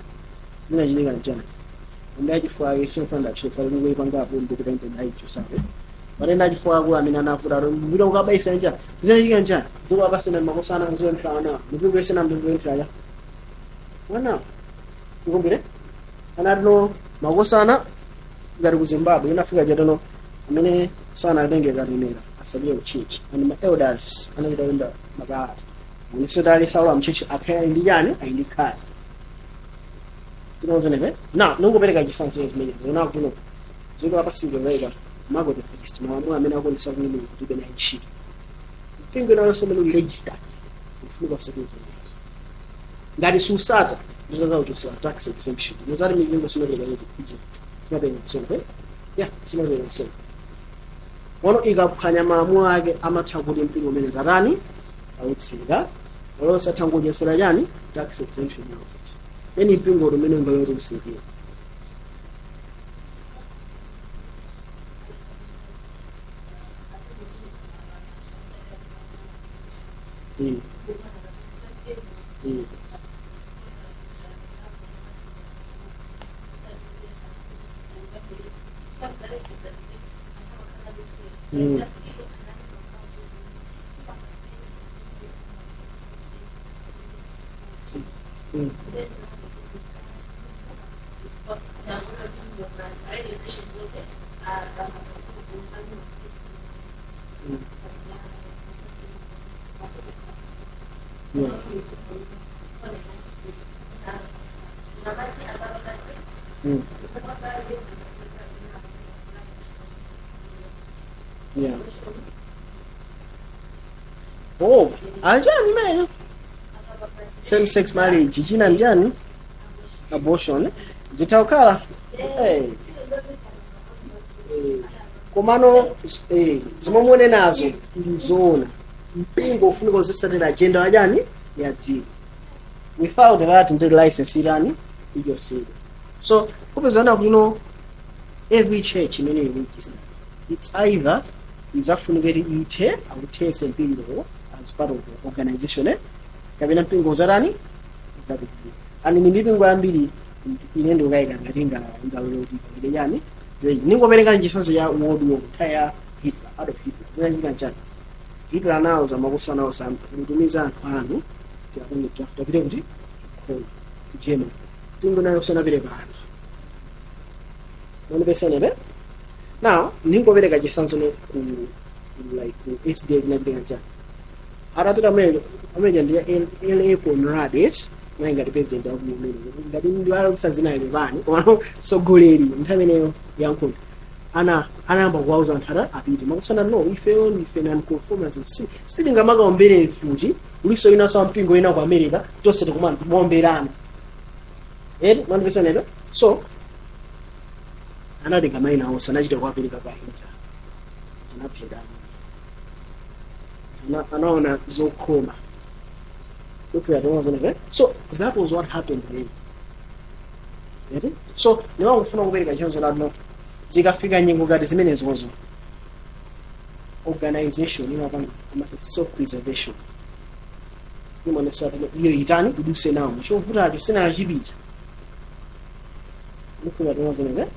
zinachitika njani? Matenda achifuwa ake sinofanda chifuwa ningoipangapo ndikuta matenda ayichosabe matenda achifuwa akulu amene anavuta mbira kukabaisa njani? Zinachitika njani? Dziko lapansi na makosana kuzopemphera ana mipingo yese na mpingo yemphera mwana ikumbire anatino makosana ngati ku Zimbabwe inafika chatano amene sanatenge katemera asapite ku church, and ma elders anachita kulemba makalata munisotali saula mchurch akhale ali ndi chani? Ali ndi khadi tinozenepe. Na ningopereka chitsanzo zimene zona kuno dziko lapansi zaika mark of the beast, malamulo amene akuonesa kuti Mulungu tibe naye ntchito. Mpingo inalonso umene uli registered ufunika usateze zimenezo. Ngati susata, nditaza tax exemption. Muzati mipingo simapereka chiti? Simapereka msonkho, eh? Yeah, simapereka msonkho. Ono ikaphwanya malamulo ake, amatha kuti mpingo umene tatani? Autsika olosatha ngodyesera chani? Tax exemption yawo. Eni mpingo umene ungaloti usikira. Yeah. Oh, anjani mene? Same sex marriage china njani? Abortion zitawukhala. Hey. Komano zomwe muone nazo ndizoona, mpingo ufunika uzitsatira agenda yachani? Ya dziko. Without that, ndi license irani? Ichosedwa. So kupezana kuti no every church imene ili registered, it's either izafunika kuti ithe, akuthetse mpingowo as part of the organization, eh? Kapena mpingo uzatani? Uzapitirira. And ni mipingo yambiri ine ndikukayika ngati ingalole kuti ipangide chani. Ningopereka chitsanzo ya World War, nthawi ya Hitler, Adolf Hitler. Zinachitika nchani? Hitler anawuza makoso, anawuza mutumiza anthu anu tiapange draft apite kuti nkhondo ku Germany. Mpingo nayo sanapereka anthu monipesanebe. Now ningopereka chitsanzo no ku like ku SDA, zinachitika nchani? Atapita amene amene ndi L.A. Conrad naye ngati president wa kumene ngati ndiwalakutsa zina lepani, komano sogoleri nthawi imeneyo ya nkhondo ana anayamba kuwauza anthu ata apite makusana no ifeyo ndife non-conformance, sitingamakaombere mfuti uliso inanso ampingo ina ku America tonse tikumana timaomberana, eti? Mandipesanebe. So anatenga mayina onse, anachita kuwapereka kwa Hitler, anaphera. Anaona zokhoma kuphera tomazonepe. So that was what happened then, eti? So niwangofuna kupereka chitsanzo lano, zikafika nyengo ngati zimenezozo, organization imapanga self preservation, imaonesa kuti iyo itani? Iduse nawo chovutacho sinachipita mukula tomazonepe.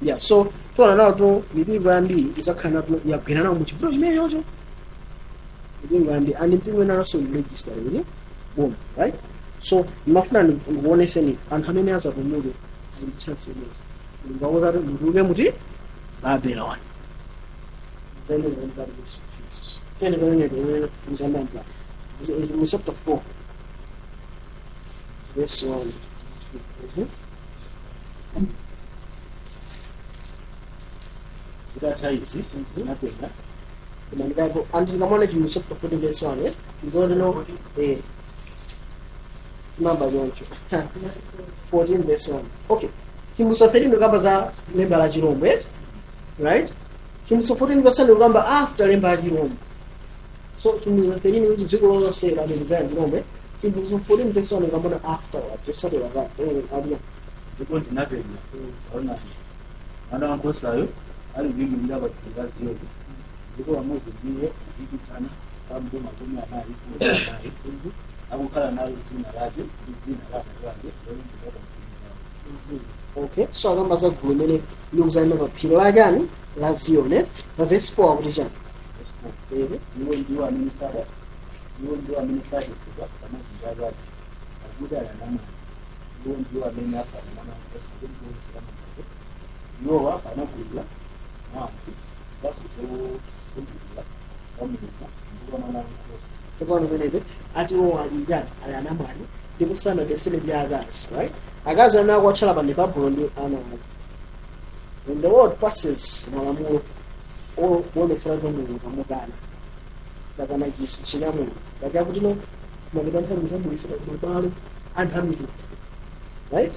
Yeah, so tiona nawo to mipingo yambiri izakhala nato yagwera nawo muchivuto chimene chocho. Mipingo yambiri and mpingo inalonso register kuti boma, right? So ndimafuna ndikuoneseni anthu amene azapumuke ali chance imodzi. Ndikuwauza kuti mutuluke muti Babylon. Yesu Kristu tene pamene tuzambamba mu chapter 4 verse 1. Zitatha izi natenga Ndikapo andikamaona chimwe chapter 4 verse 1, eh, izotino eh. Mamba choncho 14 verse 1. Okay, Chivumbulutso 13 kukamba za lemba la chirombo, eh? Right, Chivumbulutso 14 verse 1 kukamba after lemba la chirombo. So Chivumbulutso 13 kuti dziko lonse lamalizana chirombo, eh? Chivumbulutso 14 verse 1 kukamba afterwards, yotsatira ka aliya. Ndipo ndinapenya, taonani, Mwana wankhosayo ali kuyimirira pa phiri la Ziyoni, ndipo pamodzi ndi iye 4,000 4, akukhala nalo dzina lake ndi dzina la Atate wake lolembedwa pa mphumi pawo. Okay, so akamba za gulu limene likuzayima pa phiri la chani? La Ziyoni, eh? Pa verse 4 akuti chani? Verse 4. Iwo ndiwo amene sadetsedwa pamodzi ndi akazi, pakuti ali anamwali. Iwo ndiwo amene asala Mwana wankhosa kulikonse kamagazi. Iwowa anagulidwa mwa anthu zipatso zokumbukira kwa Mulungu ndi kwa Mwana wankhosa. Tsopano pamenepe ati iwo ali ndani? Ali anamwali ndipo sanadetsedwe ndi akazi, right? Akazi amene akuwatchala pa Babulo ndi ana ake. When the world passes malamulo kuonetsera kuti Mulungu kamukana kapena chinsinsi cha Mulungu kachakuti no mapita nthawi zabuyisira kumabalo anthu amitundu, right?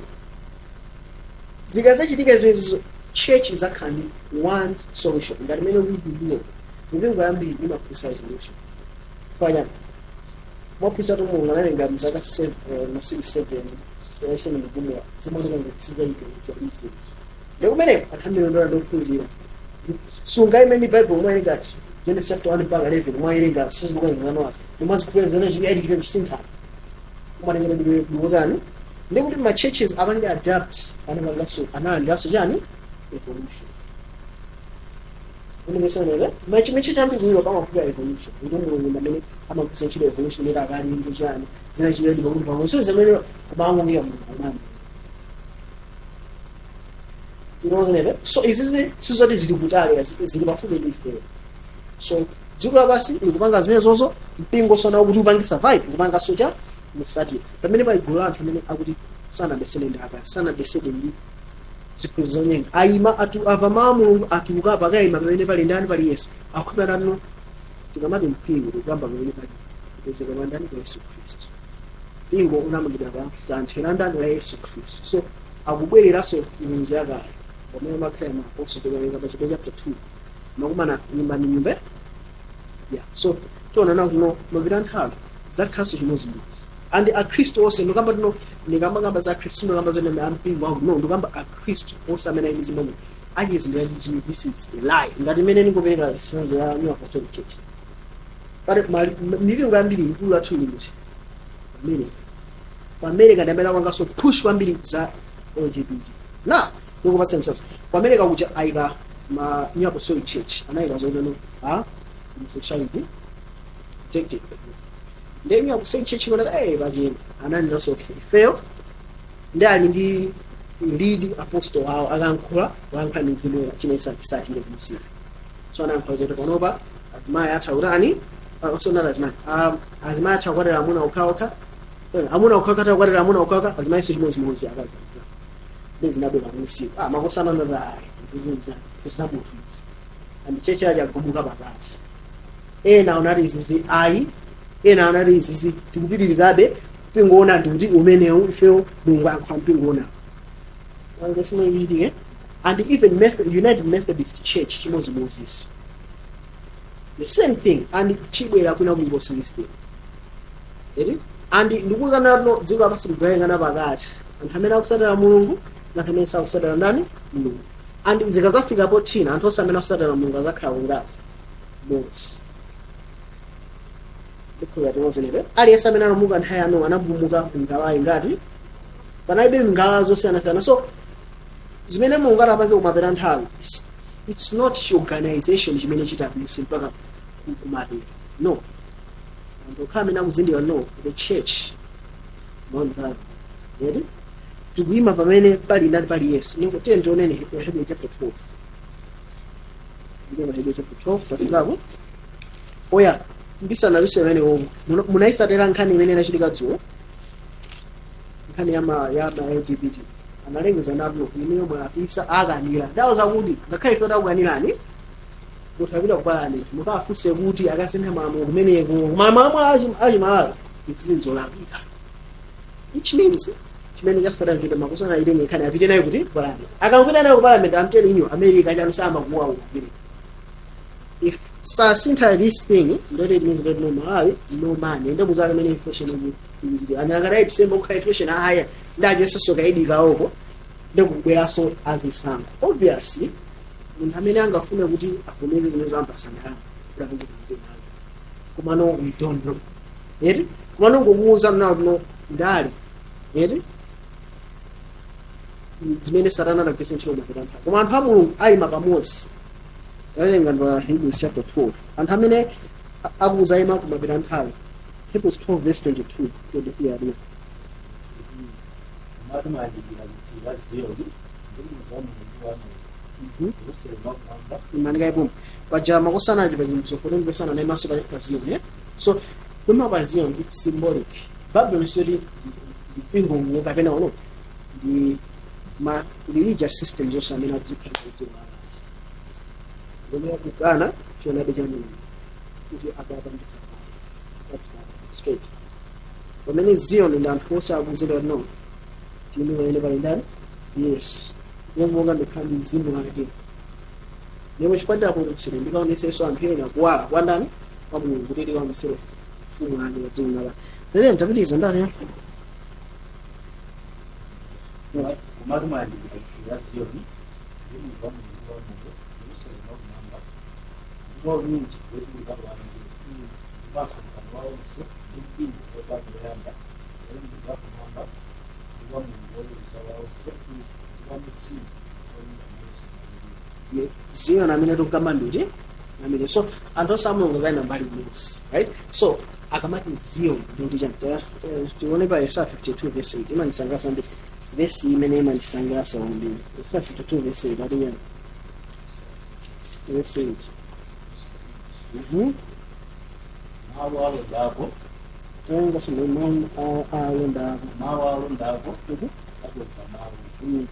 Zikazachitika zimenezo, church izakhala ndi one solution. Ngati mene ukuipindire mipingo yambiri imaphunzitsa solution panyana mwaphunzitsa tu Mulungu analenga mzaka masiku 7 7 kupumula, zimaoneka ngati sizaipelekalize. Ndi kumeneko anthu ambiri ndola ndophunzira sunga imene Bible mwayerenga Genesis chapter 1 mpaka 11, mwayerenga sizikukanizanowazi nimwazikupezana chiyayikire chisinthana kumanengera ndikutani, ndikuti ma churches apange adapt, anapanganso analandiranso chani? Evolution. Unimesanele machimechi chambi kuyo pamafuka evolution, ndi Mulungu amene amagwisa ntchito evolution lera akalinge chani zinachita ndi pakuti pamwe so zimene kumangongera Mulungu amene tinozenebe. So izizi sizoti zili kutali, zili pafupi ndi ife. So dziko lapansi likupanga zimene zozo, mpingo sona kuti upange survive kupanga cha musatira pamene pali gulu la anthu amene akuti sanadetsedwe ndi akazi, sanadetsedwe ndi ziphunzitso zonyenga, ayima atu ava mawu a Mulungu, atuluka pakayima pamene pali ndani? Pali Yesu. Akhupira nano tikamati mpingo tikuyamba pamene pali kupezeka pa ndani? Pa Yesu Khristu. Mpingo unamangidwa pa thanthwe la ndani? La Yesu Khristu. So akubwereranso mizu yakale pamene makhala ma apostle. Tikawerenga pa Chapter 2 makumana nyumba ndi nyumba, yeah. So tiona nawo kuno mapita nthawi zakhaso chimodzimodzi and akhristu onse. Ndikamba tino, ndikambakamba za akhristu, ndikamba zimene ampingo wangu, no, ndikamba akhristu onse amene ali ndi zimene achizindikira chichi, this is a lie. Ngati imene ndingopereka chitsanzo ya New Apostolic Church, but mipingo yambiri ikulu athu ili kuti America, ku America ndi amene akupanganso push kwambiri za LGBT. Na ndikupasa msazo, ku America kuja ayika ma New Apostolic Church anayika zoteno a homosexuality rejected. Ndi New Apostolic Church ikona pachena ananenanso, okay, ifeyo ndi ali ndi lead apostle wawo, akankhula kulankhula mizimu chimene chisatire kumusika. So anayankhula zoti panopa azimayi atha kutani? Osonala azimayi, azimayi atha kukwatira amuna okhaokha, amuna okhaokha atha kukwatira amuna okhaokha, azimayi so chimodzimodzi, akazi anzawo. Ndi zinabwera kumusiku makosana ndati ayi, izizinza zamunthu izi, and church yacho agumuka pakati. Ena anati izizi ayi, ena anati izizi tikupitirizabe, mpingo ndi kuti umenewu ifeyo Mulungu ayankhula mpingo ona angesinoichitike. And even United Methodist Church chimodzimodzi, the same thing, and chibwera kwina kulikonse this thing eri. And ndikuwuza nato dziko lapansi ligawikana pakati, anthu amene akusatira Mulungu na anthu amene sakusatira ndani? Mulungu. And zikazafika pothina, anthu onse amene akusatira Mulungu azakhala kungazi modzi. Ndikhulupirira timozenepe. Aliyense amene anamuka nthawi ya Nowa anapulumuka mngalawa, ngati panalibe ngalawa zosiyanasiyana. So zimene Mulungu anapange kumapeta nthawi, it's not organization chimene chitadutse mpaka kumapeto, no. Anthu okhala amene akuzindikira, no, the church monzalo eri tikuyima pamene pali ndani? Pali Yesu. Nikuti tionene Hebrew chapter 12. Ndipo Hebrew chapter 12 tafikako. Oya, ndisanaluse pamene omwe munayisatira nkhani imene inachitika dzulo, nkhani ya ma LGBT analengeza nato ineyo mwalapisa akanira ndawo zakuti ngakhale ife takukanirani, muthapita ku parliament mukafunse kuti akasintha malamulo kumeneko. Koma malamulo achimalawi izizi zolakwika. Which means chimene chasatana chite makusana itenge nkhani apite nayo kuti parliament. Akangopita nayo ku parliament, I'm telling you, America chanu samakuwa America. If sasintha this thing, ndoti it means that no Malawi, no money. Ndo muzaka mene inflation ikuchitira. And akadai December kukhala inflation higher, ndajesenso kaidikaoko ndikubweranso azisankho. Obviously, munthu amene angafune kuti avomeze zimene zampasangana kuti apange campaign ake. Komano we don't know. Eti? Komano ngomuwuza mnawo no ndali. Eti? Zimene Satana anagwiritsa ntchito mapita nthawi. Koma anthu a Mulungu ayima pamodzi. Tawerenga pa Hebrews chapter 12. Anthu amene akuzayima kumapita nthawi. Hebrews 12 verse 22, 23 aliyo. Komatu mwayandikira kuphiri la Ziyoni ndi mudzi wa Mulungu wamoyo, Yerusalemu wakumwamba. Imanika ipompo paja makosana aja pachimbuzo 14 verse 9 maso pa Zion, eh? So kuma pa Zion, it's symbolic. Babylon sori mpingo uwo kapena uno ndi ma religious system zonse amene adzikhala kudziko lapansi lomwe akukana choonadi cha Mulungu kuti akapangisa. That's Babylon straight. Pamene Zion ndi anthu onse akuzidwa no tiyime pamene pali ndani? Yesu. Yemwe ndikhala ndi mzimu wake, ndipo chifukwa kutsire ndikaonesenso anthu ena kuwala kwa ndani? Kwa Mulungu, kuti tikaonesere ufumu wake wa dziko lapansi. Lero ndapitiriza ndani ya? Komatu mwayandikira phiri la Ziyoni ndi mudzi wa Mulungu wamoyo, Yerusalemu wakumwamba, ndi kwa unyinji wochuluka wa angelo, ndiponso mkano wa onse ndi mpingo wobadwa woyamba wolembedwa kumwamba, ndi kwa Mulungu woweruza wa onse, ndi kwa mizimu olungama yonse ngati. Zion amene tikukamba ndikuti amene so anthu onse amulungu zayima mbali imodzi, right? So akamati Zion ndikuti chani? Tione pa Yesaya 52 verse 8. Imandisangalatsa kwambiri vesi imene, imandisangalatsa kwambiri. Yesaya 52 verse 8 ati chani? Verse 8. Mawu alondako. Tawerenganso mawu alonda ako. Mawu alondako akweza mawu,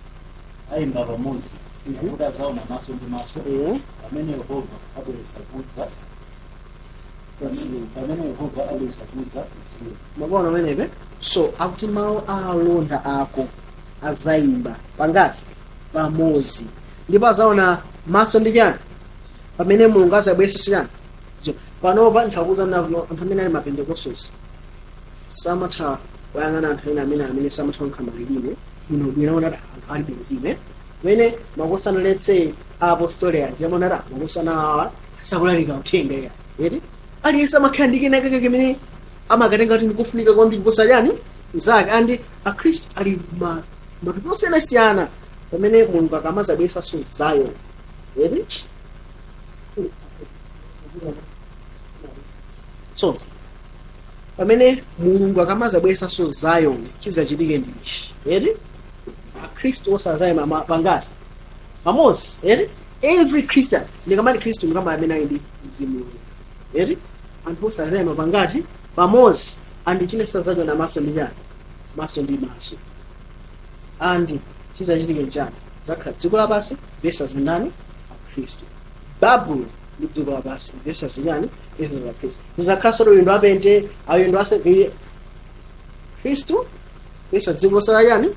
ayimba pamodzi, pakuti azaona maso ndi maso pamene Yehova abweretsa kudza pamene Yehova abweretsa kudza Ziyoni. Mabona amenepe. So akuti mawu a alonda ako azayimba pangazi pamodzi, ndipo azaona maso ndi chani? Pamene Mulungu azabweretsa chani? So, panopa nthakuza navo anthu amene ali ma Pentecostals samatha kuyang'ana anthu ena amene samatha kunkha malilime bwinobwino, ona anthu ali benzime pamene makosana, let's say apostoli aja, amaona makosana awa sakulalika uthenga iya, eti? Aliyense amakhala ndi kenakake kamene amakatenga kuti ndikufunika kwambiri kuposa chani zake. Andi akhristu ali ma matupi osiyanasiyana. Pamene Mulungu akamazabweretsanso Zion, eti? So pamene Mulungu akamazabweretsanso Zion, chizachitike ndi ichi, eti? Akhristu osazayima pangati? Pamodzi, eti? Every Christian, ndikamati Khristu ndikama amene ali ndi mzimu, eti? Anthu osazayima pangati? Pamodzi. Andi chine sazachona maso ndi chani? Maso ndi maso. Andi chizachitike nchani? Zakhala dziko lapansi versus ndani? Akhristu. Babulo ndi dziko lapansi versus chani? Versus akhristu. Zizakhalanso uyendo apente ayendo ase Khristu versus dziko losala chani?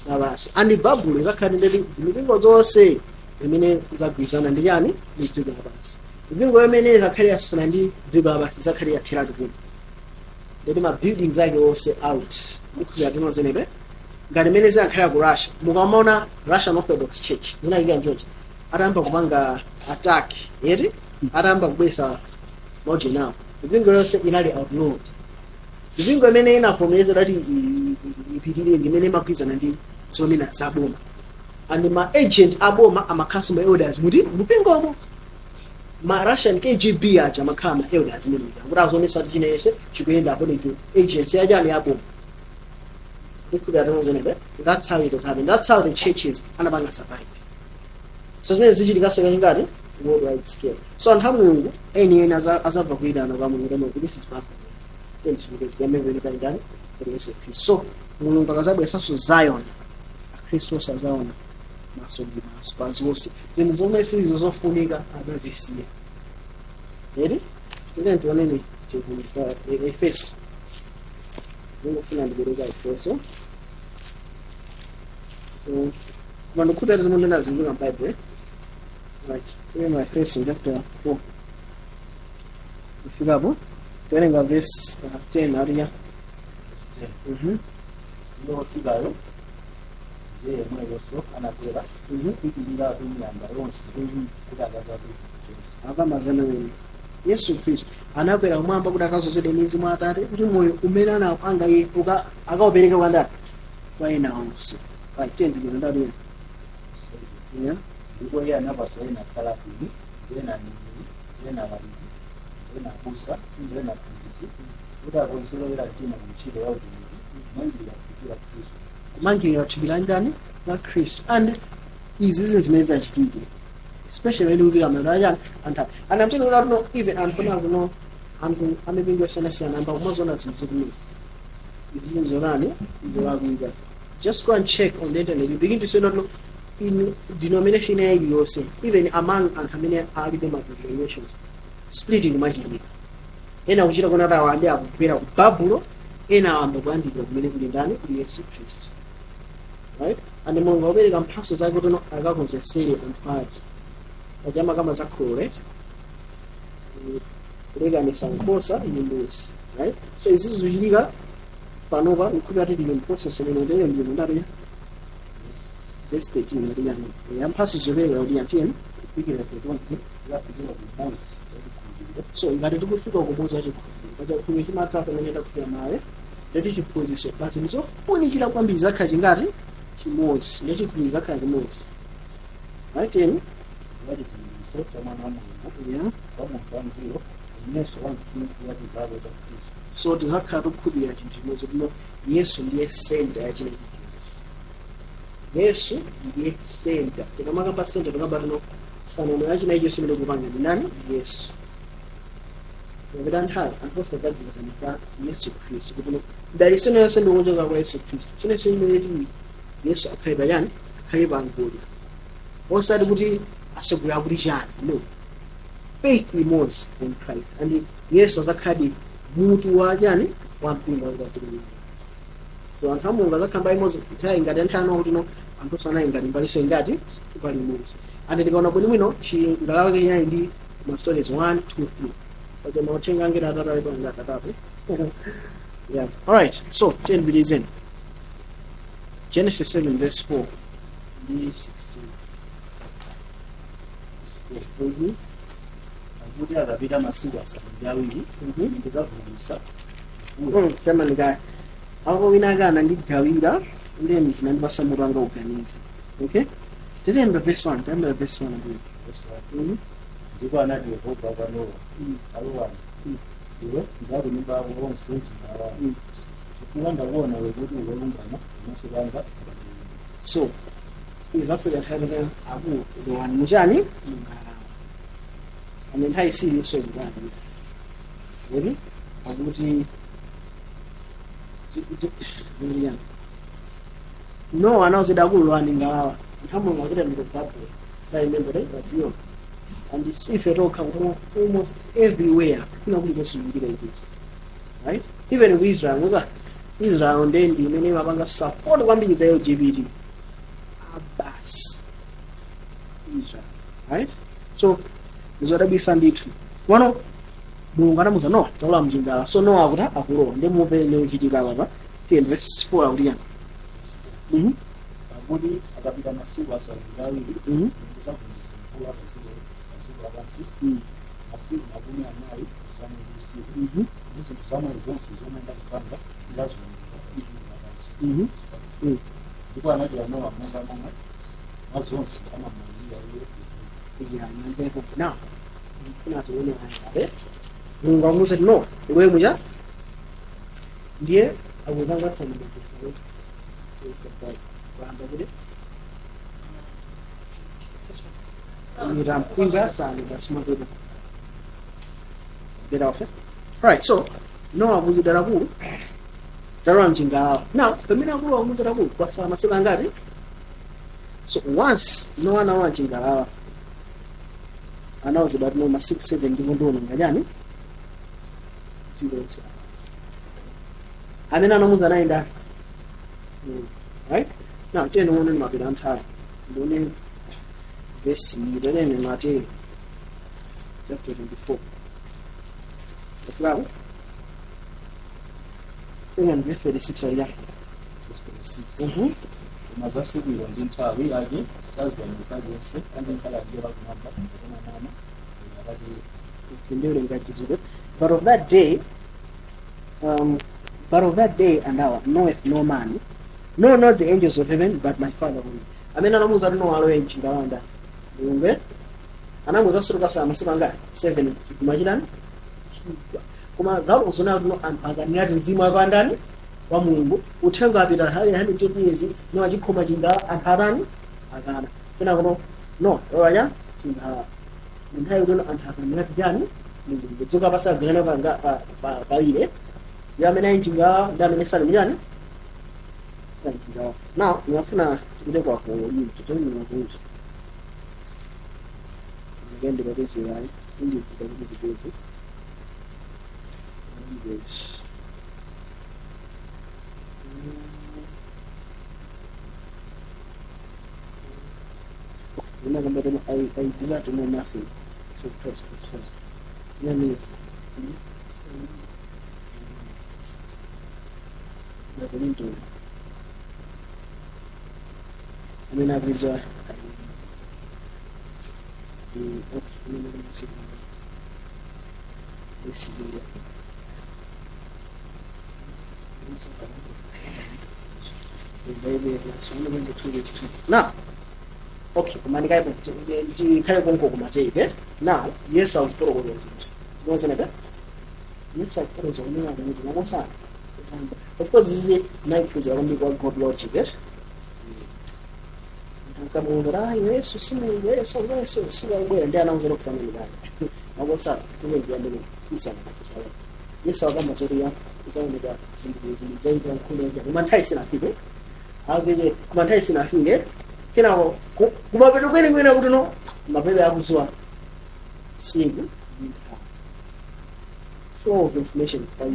Lapansi. Andi Babulo izakhala ndeti zimipingo zonse zimene zagwirizana ndi chani? Ndi dziko lapansi. Mipingo imene izakhale yasasana ndi dziko lapansi izakhale yatheratu kuno, ndeti ma buildings ake onse out. Mukhulira tinozenepe ngati imene zinakhalira ku Russia. Mukamaona Russian Orthodox Church zinachita nchochi, atayamba kupanga attack, eti? Atayamba kubwesa maujeni awo, mipingo yonse inali outlawed. Mipingo imene inavomereza kuti ipitirire ndi imene imagwirizana ndi zonena za boma, and ma agent aboma amakhalanso ma elders muti mupingomo. Ma Russian KGB aja amakhala ma elders imene kuti azonesa kuti chinense chikuyenda according to agency yachani? Yaboma. That's how it was happening. That's how the churches anapanga survive. So zimene zichitikaso kachingati worldwide scale. So anthu a Mulungu eni eni azabva kuyitana kwa Mulungu kuti this is Babylon. So Mulungu akazabweresanso Zion, akhristu osazaona maso ndi maso pa zonse zinthu zomwe sizo zofunika akazisiya, eti? Ine tionene Efeso. Ndingofuna ndipereka Efeso. So koma ndikukhulupirira zomwe ndinazimvera m'Bible. Right, tiwerenga Efeso chapter 4. Kufikapo tiwerenga verse 10 ariya. Iye wotsikayo ndiye yemweyonso anakwera kupitirira miyamba yonse kuti akadzaze zinthu zonse. Akamazana wene Yesu Khristu anakwera kumwamba kuti akazozedwe ndi Mzimu wa Atate, kuti moyo umene anapanga iye akaupereke kwa ndani? Kwa ena onse. Right, tiyendekeza ndati. Yeah. Ndipo iye anapasa ena kukhala atumwi, ndi ena aneneri, ndi ena alaliki, ndi ena abusa, ndi ena aphunzitsi, kuti akonzere oyera mtima ku ntchito ya utumiki, kumangirira thupi la Khristu. Kumangirira thupi la ndani? La Khristu. And izi zinthu zimene zachitike, especially when kupita malo achani anthu and I'm telling you that no, even anthu kuna kuno, anthu amipingo yosiyanasiyana amba kumaziona zinthu zokumira izi zinthu zotani, zolakwika. Just go and check on the internet, you begin to see that no, in denomination iliyonse, even among anthu amene alibe ma denominations, splitting kumachitika. Ena kuchita kuona kuti awa ndi akugwera ku Babulo, ena awamba kuyandikira kumene kuli ndani? Kuli Yesu Khristu, right? And Mulungu akupereka mphatso zake kuti no akakonzesere anthu ake pachama kama zakhulule kulekanisa nkhosa ndi mbuzi, right? So izi zikuchitika panopa. Nkhupira tili in process imene ndiyembekeza ndati verse 13 ngati yani ya mphatso zopereka kuti yantiyeni. Kufikira ife tonse tikafikira kumodzi wachikhulupiriro. So ngati tikufika kumodzi wachikhulupiriro, pachikhulupiriro chimadza pamene takufika nawe, ndati chiphunzitso basi ndizofunikira kwambiri, zakhala chingati? Chimodzi. Ndi chikhulupiriro zakhala chimodzi, right? Tiyeni. Wa chizindikiritso cha Mwana wa Mulungu, wa munthu wangwiro, mmenso wa msinkhu wa chizalo cha Khristu. So tizakhala tikukhulupirira chinthu chimodzi, kuno Yesu ndiye center ya china chilichonse. Yesu ndiye center. Tikamakamba center, tikamba tino sanano ya china ichonse imene kupanga ndi nani? Yesu. Kapita nthawi anthu osadzagwirizana pa Yesu Khristu, kuti no daliso yonse ndikuchoka kwa Yesu Khristu. Chinense imene tili, Yesu akhale pachani? Akhale pa ngodya, osati kuti asogolera kuti chani, no. Faith imodzi in Christ, and Yesu azakhaladi mutu wa chani? Wa mpingo wazadziko. So anthu a Mulungu azakhala mbali imodzi. Nthawi ngati anthu ano kuti no anthu osanayi ngati mbaliso ingati mbali imodzi. And ndikaona bwinobwino, chingalawa chinali ndi ma stories 1, 2, 3, paja mauthenga angeli atatu alipo ngati atatu. Yeah, alright, so tiyendipitizeni Genesis 7 verse 4 ndi 16. Pakuti akapita masiku 7 ndidzavumbulutsa. Chamanikaya ako wina akana ndigawira ndiye zinandipasa mutu anga uganize. Okay, titiyembe verse 1, tiyembe verse 1 ambuye. Ndipo anati Yehova kwa Nowa, "Alowani iwe ndi akunyumba yako onse m'chingalawa, chifukwa ndakuona iwe kuti uli wolungama pamaso panga." So izafika nthawi imene akulu lowani muchani? Mungalawa. Ane nthawi isili ikutani kuti akuti yani Nowa anawuzida akulu lowani ngalawa. Anthu amulungu akuti ndiko Babuloni. I remember right Bazion, and sife tokha, kumo almost everywhere kuna kulikonse kuchitika izizi, right? Even ku Israel, muza Israel nde ndi imene imapanga support kwambiri za LGBT abas Israel, right? So ndizodabwisa ndithu. Wano Mulungu anamuza Nowa, "Talowa mchingalawa." So Nowa akuti akulowa, ndi muve leuchitika papa. Tiye, verse 4 akuti yani? Pakuti akapita masiku 7 ndidzavumbulutsa mvula padziko lapansi masiku 40 usana ndi usiku, ndi zinthu zamoyo zonse zomwe ndazipanga zidzawonongeka padziko lapansi. Ndipo anachita Nowa monga momwe mwa zonse anamulamulira iye. Yeah, namvepo. Now ndifuna tione aya. Mulungu akumuza kuti, "Nowa, iwe mucha," ndiye akuzanga kuyamba kuti mpingo asanu basi mwapita get off it. Right, so Nowa akuzidwa lakulu, "Talowa mchingalawa." Now pamene akulu akumuza lakulu, kwasala masiku angati? So once Nowa analowa mchingalawa, anawuzidwa kuti no, masiku 7 ndipo ndiwononga chani? Dziko lonse lapansi. Amene anamuza anali ndani? Right now, tiye nione mapita nthawi, ndione vesi iyi, Mateyu chapter 24 Atlawo Engani verse 36 aliyake. Verse 36. Koma za tsiku ilo ndi nthawi yake saziwa munthu aliyense, angakhale angelo akumwamba, kapena mwana, koma Atate yekha. Ndiwerenga Chizungu. But of that day and hour knoweth no man, no, not the angels of heaven, but my Father only. Amene anamuza kuti Nowa alowe mchingalawa, Mulungu anamuza suluka masiku angati? 7 kumachitani chigwa. Koma that was not no anthu akanirati mzimu akandani wa Mulungu. Uthenga apita 120 years, no achikhoma chingala, anthu atani? Akana. Kena kuno no olowa chingalawa, nthawi kuti anthu akanirati chani? Mulungu. Dzuka pasagwirana panga pawire ya amene ali mchingalawa ndi amene sali mchani, ali mchingalawa. Now ndinafuna tipite kwa Korinto, toni Korinto ngende papezerayi indikuta kuti tipeze language. Ndinakamba, I desire to know nothing except Christ crucified. Yani Korinto amene akuyizwa. Okay, esse dia. Now, okay, kumanika tikhale konko kumateyu. Now, Yesu akufotokoza zinthu tinozenebe. Yesu akufotokoza kumene akuti makosana. Of course, zizi nayiphunzira kwambiri kwa God Logic, eh? Nkamuwuza, "Ah, Yesu si Mulungu, Yesu, Yesu sikabwera." Ndi anawuza kuti pamene kale makosana timendiyambene kusana makusana. Yesu akamba zoti ya kuzaoneka zinthu zinthu zoyipa nkhulu yake, koma nthawi sinafike akeke, koma nthawi sinafike. Kenako kumapeto kwenekwene kuti no mapeto akuziwa tsiku ndi nthawi. Flow of information by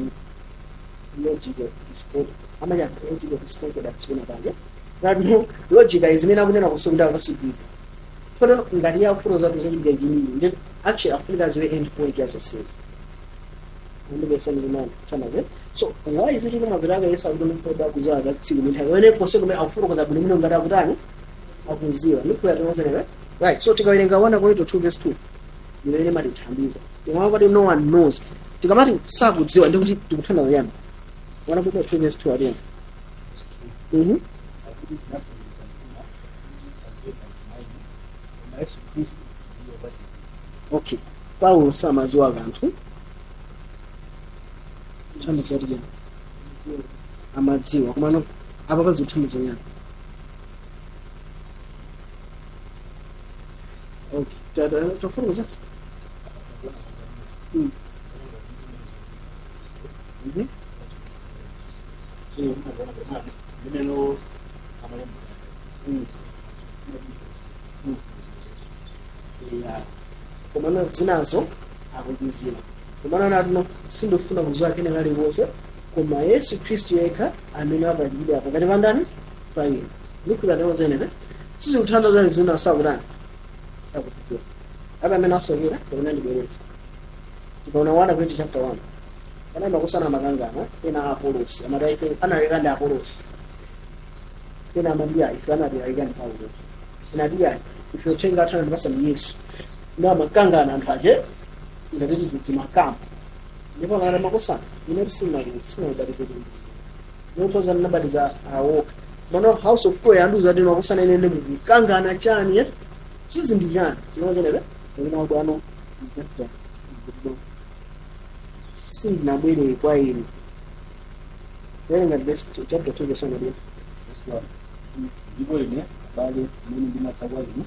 logical discord, amanya logical discordance kuna pake ngati no logic zimene akunena kusukunda akasigwiza. Fotono ngati yakufotoza tuzachitika chimini ndi actually afunika ziwe end point ya zonsezi ndibesani chamaze. So why is it kumapeto ake Yesu akuti mfoto akuziwa za tsiku ndi nthawi, wene ponse kumene akufotokoza bwino bwino ngati akutani, akuziwa ndikuya tinozenewe, right? So tikawerenga 1 Korinto 2 verse 2 imene matithandiza, tikamati no one knows, tikamati sakudziwa, ndikuti tikuthandiza yani? 1 Korinto 2 verse 2 atena. Verse 2. Pakuti tinasonyeza mtima kuti tisadziwe kanthu mwa inu, koma Yesu Khristu ndiye wopachikidwa. Okay, Paulo samadziwa kanthu, kuthandiza kuti chani? Amadziwa, komano apa pazikuthandiza yani? Okay, tafotokoza. Limeno amalemba. Yeah. Komano zinazo akuziziwa, komano natino sindifuna kuziwa kene kaliwonse koma Yesu Khristu yekha amene wapachikidwa pakati pa ndani? Pa inu. Ndikhuza sizikuthandiza zina sakutani, sakuziziwa apa amene asokera kapena ndibwereza. Tikaona 1 Korinto chapter 1, panayamba kusana makangana. Ena Apolosi amati ife analeka ndi Apolosi, ena amati ayi, ife anatilalika ndi Paulo, ena ati ayi, ife uthenga athana ndipasa ndi Yesu. Ndi amakangana anthu aje ngatiti tidzimakamba, ndipo akati makosana, ine sinabatize, nothoza ndinabatiza awoka mano house of prayer andiuza kuti makosana ine mukukangana chani, eh? Sizindi chani tinozenebe kapena bwano chapter sinabwere kwa inu. Werenga verse 2, chapter 2 verse 1 again. Verse 1. Ndipo ine, abale, mmene ndinadza kwa inu,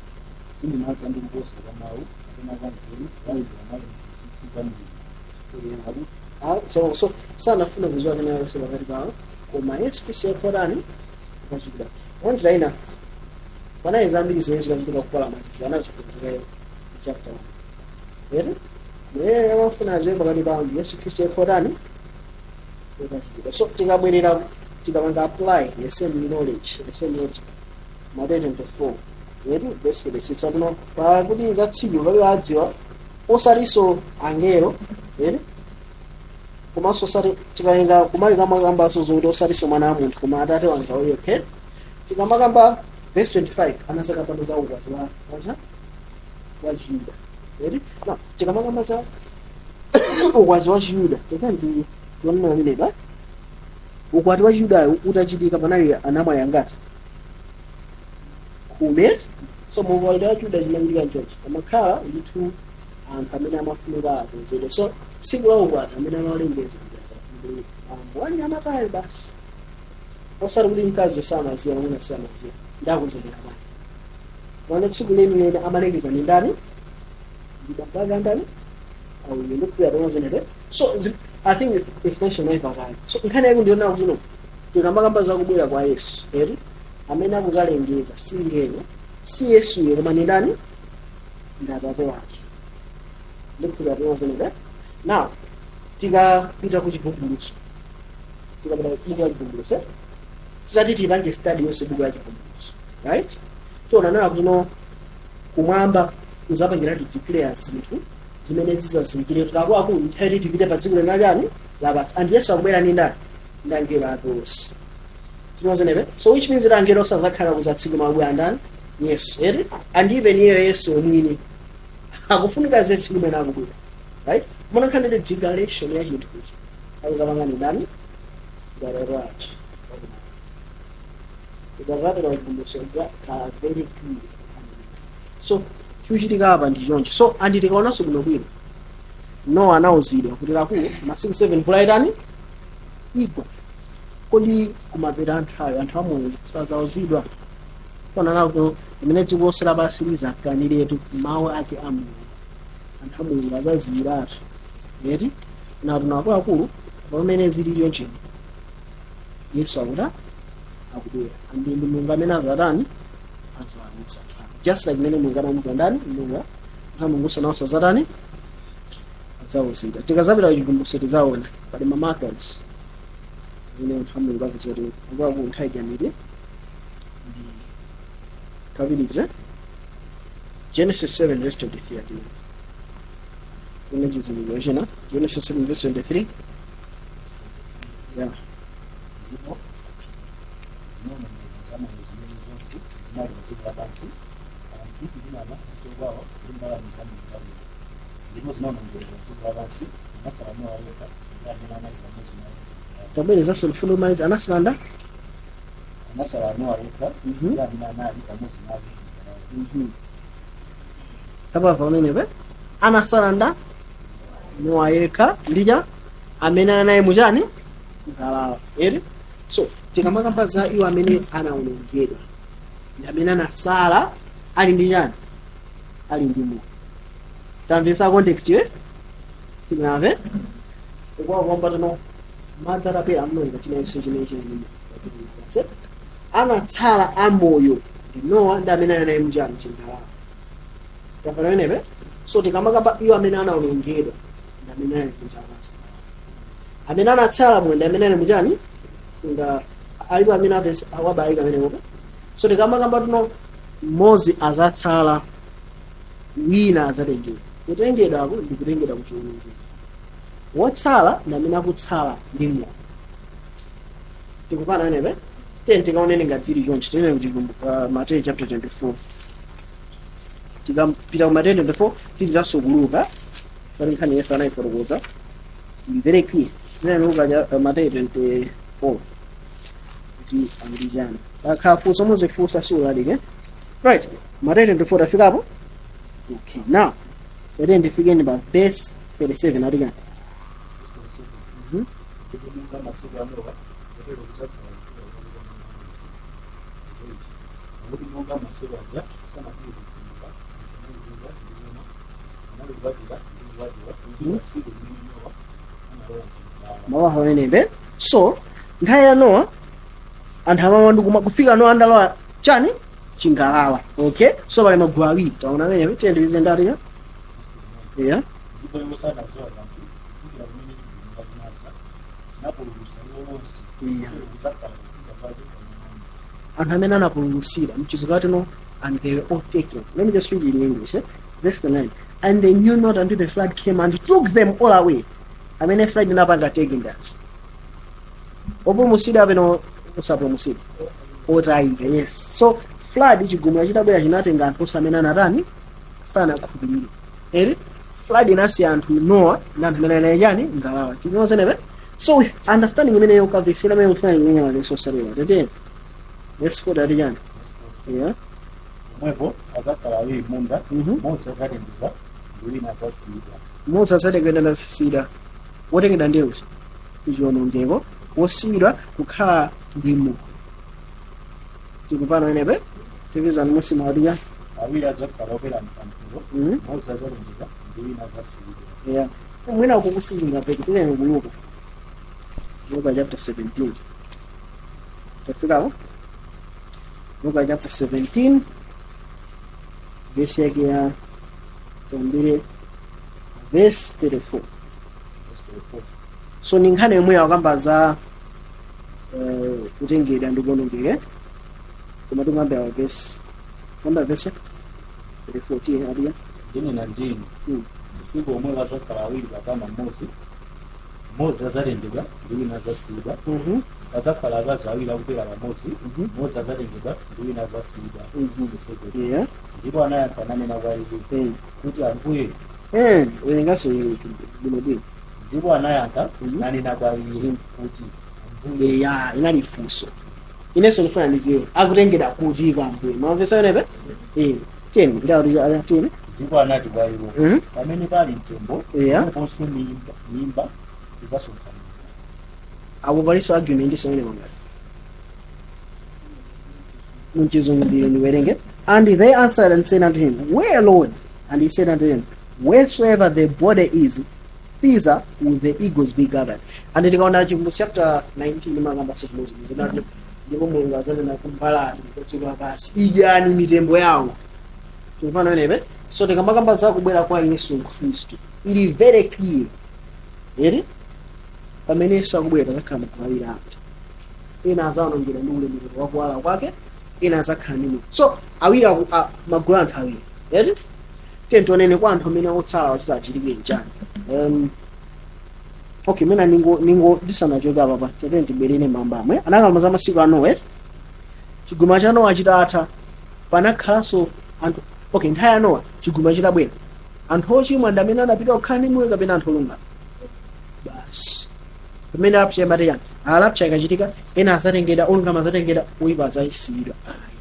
sindinadza ndi kuposa kwa mawu kapena kwa nzeru, kulalikira mwa inu chinsinsi cha Mulungu. Pakuti Ah, so sanafuna kuziwa kene alonse pakati pawo koma Yesu Khristu yakhodani kupachikidwa. Mwanjira ina panayi zambiri zimene zikachitika kukola mazizi anaziphunzirayo chapter 1 ere mwe amafuna aziwe pakati pawo ndi Yesu Khristu yakhodani. Utachitidwa. So tikabwerera, tikapanga apply the same knowledge, the same logic, Mateyu 24 yetu verse 36 akuno pakuti za tsiku palibe adziwa, osatinso angelo ere, komanso osati, tikayenga kumali kamakambanso zokuti osatinso Mwana wa Munthu, koma Atate wanga yekha. Tikamakamba verse 25, anazakambano za ukwati wa wacha wa Chiyuda ere. Now tikamakamba za ukwati wa Chiyuda, tikandi tiona pamenepa ukwati wa Chiyudayo utachitika, panali anamwali angati? 10. So muukwati wa Chiyuda chimachitika nchochi, amakhala ndithu anthu amene amafunika akonzedwe. So tsiku la ukwati amene amalengeza ndi ambo anyamatayo basi, osati kuti mkazi samaziwa, mwamuna samaziwa, ndakonzekera bani wana. Tsiku lenileni amalengeza ndi ndani? Ndi bambo ake andani? Auyo ndikuya tonozenere. So I think extension naipakale. So nkhani yake ndiona kuti no, tikamakamba zakubwera kwa Yesu eri, amene akuzalengeza si ngelo, si Yesuyo, koma ndi ndani? Ndi Atate wake. Ndikuya tonozenere. Now tikapita ku Chivumbulutso, tikapita ku buku la Chivumbulutso, tisati tipange study yonse buku la Chivumbulutso, right? Tiona nawo kuti no, kumwamba kuzapangira declare zinthu zimene zizaziwikire kuti akuluakulu, nthawi tipite pa dziko lina chani lapansi, and Yesu akubwera ndi ndani? Ndi angelo ake onse. Tinozenepe. So which means that angelo sazakhala kuza tsiku mabwera ndani? Yesu eti. And even iye Yesu mwini akufunika ze tsiku limene akubwera, right? Mona nkhani ndi declaration ya chinthu ichi akuzapanga ndi ndani? Atate ake. Ikazapita Chivumbulutso zakhala very clear. So chikuchitika apa ndi chonchi. So and tikaonanso bwinobwino, Nowa anawuzidwa kuti lakulu masiku 7 mvula itani? Igwa. Kodi kumapeta anthu ayo, anthu amoyo sazauzidwa? Tonanako imene dziko lonse lapansi lizakaniretu mawu ake a Mulungu, anthu a Mulungu azaziwiratu eti natuna akuluakulu pamene zili chonchino. Yesu akuta akubwera, and ndi Mulungu amene azatani? Azawuza anthu ake, just like mmene Mulungu anamuza ndani? Nowa. Anthu a Mulungu sanawo sazatani? Adzauzidwa. Tikazapita kuchivumbulutso tizaona pali ma markers amene anthu a Mulungu azazoti akuluakulu nthawi ijanire. Ndi kapitirize Genesis 7 verse 23 ati kuna chizindikiro china. Genesis 7 verse 23, yeah. Ndipo zinawonongeka zamoyo zimene zonse zinali pa dziko lapansi, anthu ndi nyama ndi zokwawa ndi mbalame za mlengalenga, ndipo zinawonongeka pa dziko lapansi. Anasala Nowa yekha ndi amene anali pamodzi naye. Tabwerezanso, ndifuna kumaliza. Anasalanda? Anasala Nowa yekha ndi amene anali pamodzi naye m'ngalawa. Tapava pamenepe, anasalanda Nowa yekha ndija amene anayi muchani? Ngalawa eri. So tikamakamba za iwo amene anawonongedwa, ndi amene anasala ali ndi chani? Ali ndi moyo. Tamvesa context iwe? Sinamve ukuwakomba tino madzi atapera amnoyika chinenso chimene chili ndi anatsala amoyo ndi Nowa ndi amene ali naye muchani? Chingalawa. Tamva pamenepe? So tikamakamba iwo amene anawonongedwa, ndi amene ali kunjala, amene anatsala moyo ndi amene ali muchani? Nga alipo amene apesa awabalika amenepo. So tikamakamba tuno mmodzi azatsala, wina azatengedwa. Kutengedwako ndi kutengedwa kuchiwonongeko. Wotsala ndi amene akutsala ndi moyo. Tikupana amenepe? Tiyeni tikaonene ngati zili chonchi. Tinene kuti Mateyu chapter 24. Tikapita ku Mateyu 24, tipitanso ku Luka, pali nkhani Yesu anayifotokoza very clear. Tinene Luka Mateyu 24 kuti akuti chani. Pakhala funso muzifunsa, siulalike, right? Mateyu 24 tafikapo. Okay, now tere ndifikeni pa verse 37, ati chani? Ndipo monga masiku a Nowa, kotero kudzakhala kufika kwake kwa Mwana wa Munthu. 8 Pakuti monga masiku aja sanafike kuchigumula, anthu anali kudya ndi kumwa, anali kukwatira ndi kukwatiwa, kufikira tsiku limene Nowa analowa mchingalawa. Mawu pamenepe. So nthawi ya Nowa anthu amamwa ndi kumwa kufika Nowa andalowa chani? Chingalawa. Okay, so pali magulu awiri taona amenepe. Tiyendirize ndati ya yeah. Ndipo iwo sanadziwa kanthu kufikira kumene chigumula chinadza, napululutsa Yeah. Kudzakhala kufika kwake pamwamba. Anthu amene anapulumutsidwa mchizungu no, "And they were all taken." Let me just read it in English, eh? Verse 9, "And they knew not until the flood came and took them all away." Amene flood inapanga taking that, opulumutsidwa apeno osapulumutsidwa? Otayika, yes. So flood, chigumula chitabwera, chinatenga anthu onse amene anatani? Sanakhulupirire ere. Flood inasiya anthu, Noah ndi anthu amene anali chani? Ngalawa chinozenepe. So with understanding imeneyo, ukavesera amene kufuna limene mavesi osalera tetene, verse 4 ati chani? Yeah. Pomwepo adzakhala awiri m'munda, mmodzi adzatengedwa ndi wina adzasiyidwa. Mmodzi adzatengedwa ndasiyidwa. Wotengedwa ndiye uti? Kuchiwonongeko, wosiyidwa kukhala ndi moyo. Tikupano enepe tipizani musima watiya. Awiri adzakhala opera pamphero, mmodzi adzatengedwa ndi wina adzasiyidwa. Yeah, mwina uku kusizingapeke. Tiyeni ku Luka, Luka chapter 17. Tafikapo Luka chapter 17, verse yake ya, tambire verse 34. Verse 34. So ni nkhani yomwe akamba za kutengedwa ndi kuwonongeka, koma tikuyambira verse, kuyambira verse 34. Tiye adiya. Ndinena ndinu, usiku omwe adzakhala awiri pakama mmodzi, mmodzi adzatengedwa ndi wina adzasiyidwa. Padzakhala akazi awiri akupera pamodzi, mmodzi adzatengedwa ndi wina adzasiyidwa. Verse 7. Ndipo anayankha nanena kwa iye kuti, "Ambuye," Werenganso bwinobwino. Ndipo anayankha nanena kwa iye kuti, "Ambuye," Ya, inali funso. Inenso ndifuna ndiziwe akutengedwa kuti kwa Ambuye. Mwamvesa yonepe? Eh, tiyeni ndauti, tiyeni. Ndipo anati kwa iwo, "Pamene pali mtembo, pomweponso mimba idzasonkhanira." Apo palinso argument iso imene mangati muchizungu ndiwerenge. "And they answered and said unto him, 'Where, Lord?' And he said unto them, 'Wheresoever the body is, thither will the eagles be gathered.'" And tikaona Chivumbulutso chapter 19, imakamba chimodzimodzi. Ndipo Mulungu adzanena kumbalame za dziko lapansi, "Idyani mitembo yawo." Tikupana wenepe? So tikamakamba za kubwera kwa Yesu Khristu, ili very clear eri. Pamene Yesu akubwera, pazakhala magulu awiri anthu. Ena azawonongedwa ndi ulemerero wa kuwala kwake, ena azakhala ndi moyo. So awiri magulu anthu awiri eri. Tiye tionene kwa anthu amene otsala chizachitike nchani. Okay, mena ningo ndisanachoke apapa, tatene tibwerere mambamwe anakamba za masiku a Nowa. Chigumula cha Nowa chitatha, panakhalanso anthu. Okay, nthawi ya Nowa, chigumula chitabwera, anthu ochimwa ndi amene anapita kukhala ndi moyo kapena anthu olungama? Basi, pamene rapture imati yani? Rapture ikachitika, ena azatengedwa, olungama azatengedwa, oyipa azayisiyidwa. Ayi,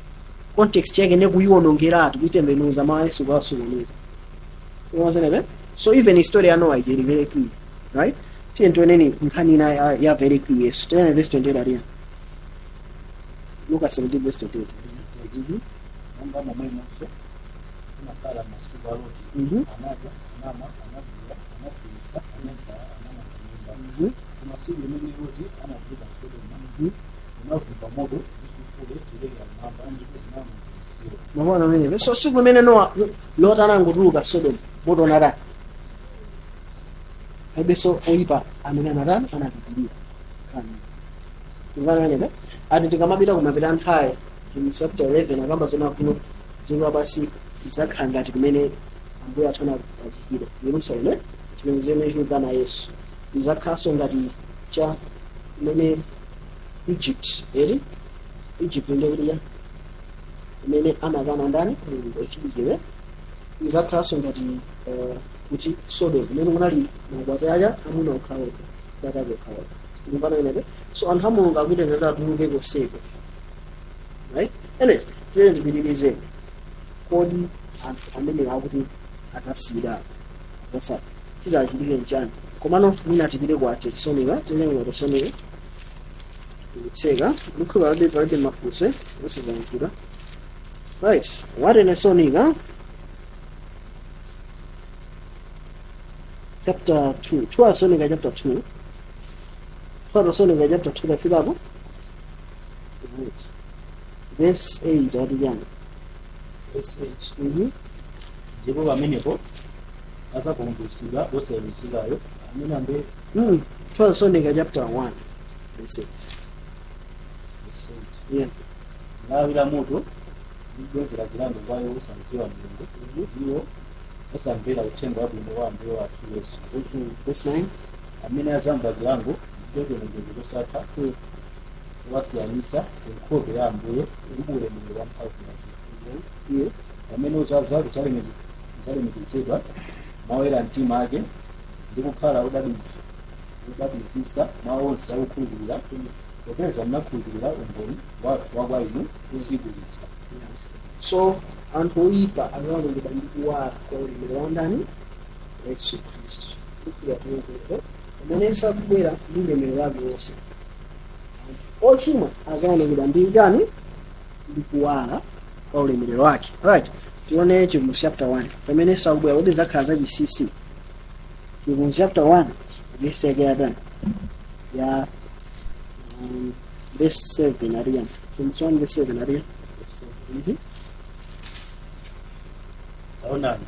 context yake ne kuyiwonongeratu, kuitembenuza mawu a Yesu, kuwasokoneza. Unaozenepe? So even history ya Noah ili very clear, right? Tiye tioneni nkhani ina ya very clear Yesu. Tiyeni verse 28 aliya, Luka 17 verse 28. Monga momwemonso kunakhala masiku a Loti, anadya, anamwa, anagula, anagulitsa, anadzala, anamanga nyumba. Koma tsiku limene Loti anatuluka Sodoma, unavumba moto ndi sulufule kuchokera kumwamba, ndipo zinawononga onsewo. Mwaona pamenepo? So siku limene Nowa, Lot anangotuluka Sodom, moto unatani? Palibenso oyipa amene anatani? Anapitirira. Mwaona pamenepo? Ati tikamapita kumapita nthawi mu chapter 11, akamba zona kuno dziko lapansi lidzakhala ngati kumene Ambuye athu anapachikidwa, Yerusalemu, chimene zimene chikukana Yesu. Lidzakhalanso ngati cha kumene Egypt eri, Egypt ndekuti ya kumene anakana ndani? Mulungu, echiziwe. Izakhalanso ngati kuti Sodom, kumene kunali makwati aja, amuna okhaokha, akazi okhaokha. Ndipano inepe. So anthu a Mulungu akuitenera atuluke koseko, right? Anyways, tiye ndipitirize. Kodi anthu amene akuti adzasiyidwa, adzasala, chizachitike nchani? Komano mwina tipite kwa Tesalonika, tinene kwa Tesalonika tikutseka. Mukhuba palibe mafunso osizankhidwa, right? 1 Tesalonika chapter 2, 2 Tesalonika chapter 2, 2 Tesalonika chapter 2. Tafikapo? Right, verse 8 ati chani? Verse 8. Ndipo pamenepo adzavumbulutsidwa wosaweruzikayo amene Ambuye 2 Tesalonika chapter 1 verse 8. Yeah. Lawi la moto libwezera chilango kwa iwo osadziwa Mulungu, iwo osamvera uthenga wabwino wa Ambuye wathu Yesu. Verse 9. Amene azamva chilango ndicho chiwonongeko chosatha, chowasiyanitsa ku nkhope ya Ambuye ndi ku ulemerero wa mphamvu yake, pamene udzadza kudzalemekezedwa mwa oyera mtima ake ndi kukhala odabwitsa mwa onse akukhulupirira, popeza munakhulupirira umboni wathu wa kwa inu tsiku lija. So anthu oyipa azawonongedwa ndi kuwala kwa ulemerero wa ndani? Wa Yesu Khristu. Kukhulupirira pamene Yesu akubwera ndi ulemerero wake wonse, anthu ochimwa azawonongedwa ndi chani? Ndi kuwala kwa ulemerero wake. Right, tione Chivumbulutso chapter 1. Pamene Yesu akubwera, kuti zakhala zachinsinsi. Chivumbulutso chapter 1, verse yake yatani? Ya verse 7 ariya. Chivumbulutso 1 verse 7 ariya. Taonani,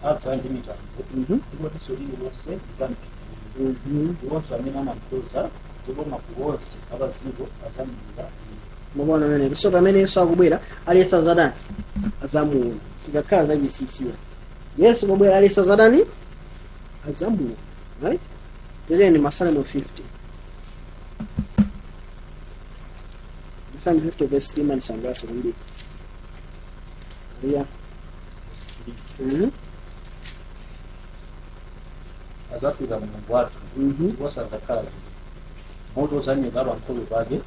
adza ndi mitambo, ndipo diso lililonse lidzamupenya, ndiwonso amene anamkhoza, ndipo mafuko onse apadziko adzamlira iye. Mukuona pamene? So pamene Yesu akubwera, aliyense azadani? Azamuona. Sizakhala zachinsinsi. Yesu pobwera, aliyense azadani? Azamuona. Right, tiyeni Masalimo 50. Masalimo 50 verse 3 manisangalasa kwambiri. Yeah. Azafika Mulungu wathu, ndipo sadzakhala chete. Moto udzanyeka pa nkhope pake,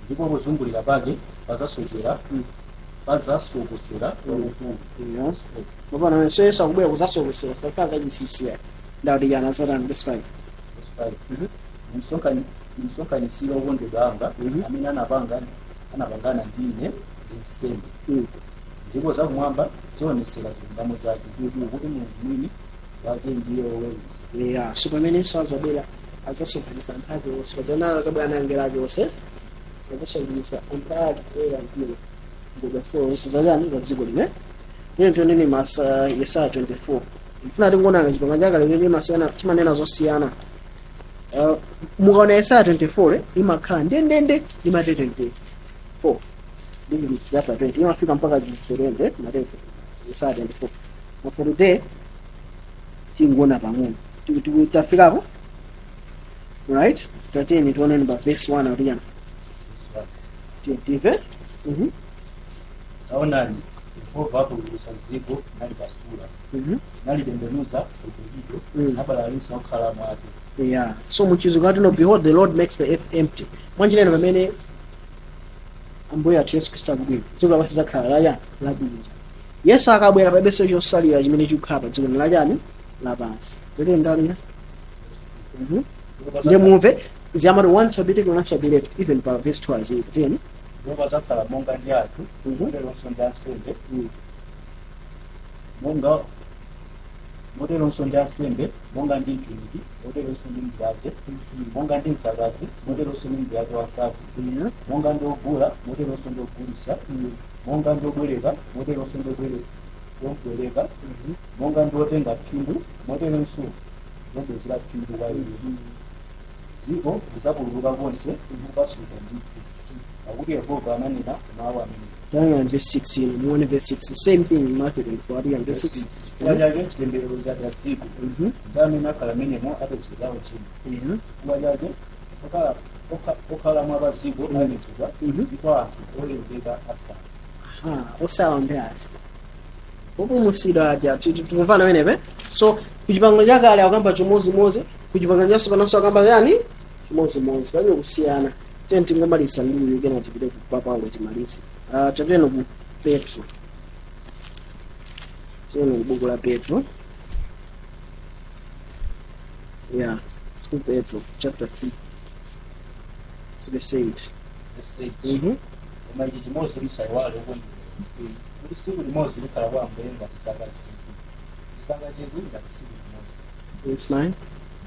ndipo pozungulira pake padzasochera, padzasokosera kwakukulu. Yeah. Mapana, so Yesu akubwera kuzasokosera, sizakhala zachinsinsi. Ndauti yana satani. Verse 5. Verse 5. Msonkhanitsire okondedwa anga, amene anapangana ndi ine ndi nsembe. Ndipo zakumwamba zionetsera chilungamo chake, kuti Mulungu mwini wake ndiye woweruza. Yeah, so pamene Yesu azabwera, azasonkhanitsa anthu ake onse. Pajanalo azabwera na angelo ake onse, azasonkhanitsa anthu ake oyera mtima, ngodya 4 zonse zachani? Za dziko line. Ine tionene masa Yesaya 24. Mfuna tingonana chipangano chakale chimene masiyana chimanena zosiyana. Mukaona Yesaya 24, imakhala ndendende ndi Mateyu 24 ndi chapter 20, imafika mpaka chisolende Mateyu. Yesaya 24 ma for today tingoona pang'ono. Tafikapo, right? Tatiyeni tioneni pa verse 1 akuti chani? Timve. Taonani, Yehova apululutsa dziko nalipasula, nalitembenuza Igupto, nabalalitsa okhala mwake. Yeah, so muchizungu ati no, "Behold, the Lord makes the earth empty." Mwanjineno, pamene Ambuye athu Yesu Khristu akubwera, dziko lapansi zakhala lachani? Labwinja. Yesu akabwera, palibenso chosalira chimene chikukhala pa dziko lachani? Lapansi. Tete ndaliya. Ndiye mumve ziyamati, "One shall be taken, one shall be left." Even pa verse 2 azili tiyeni. Ndipo padzakhala monga ndi anthu, moteronso ndi ansembe, monga moteronso ndi ansembe, monga ndi mtumiki, moteronso ndi mbuyache, monga ndi mdzakazi, moteronso ndi mbuyache wamkazi, monga ndi ogula, moteronso ndi ogulitsa, monga ndi obwereka, moteronso ndi obwereka, monga ndi otenga phindu, moteronso ndobwezera phindu kwa iye. Dziko lidzapululuka konse ndi kupasuka ndithu, pakuti Yehova ananena mawu amenewa. Tayang'ana verse 6 ino, muone verse 6. Same thing in Matthew 24 ati verse 6. Chifukwa chake chitemberero chadza dziko, ndi amene akhala menemo apezekerawo chimo. Chifukwa chake okhalamo pa dziko awerengedwa, ndipo anthu owerengeka asala. Aha, osala ndi ati? Opulumutsidwa aja. Tikumvana pamenepe? So kuchipangano chakale akamba chimozimozi, kuchipangano chatsopano akamba yani? Chimozimozi, palibe kusiyana. Tiye tingomaliza ndi uyu, kena tipite ku kwa Paulo timalize. Tatiyeni ku Petro, tiyeni ku buku la Petro. Yeah, 2 Petro chapter 3 verse 8. Verse 8. Koma ichi chimodzi musayiwale, okondedwa, kuti tsiku limodzi likhala kwa Ambuye ngati zaka 1000, ndi zaka 1000 ngati tsiku limodzi. Verse 9.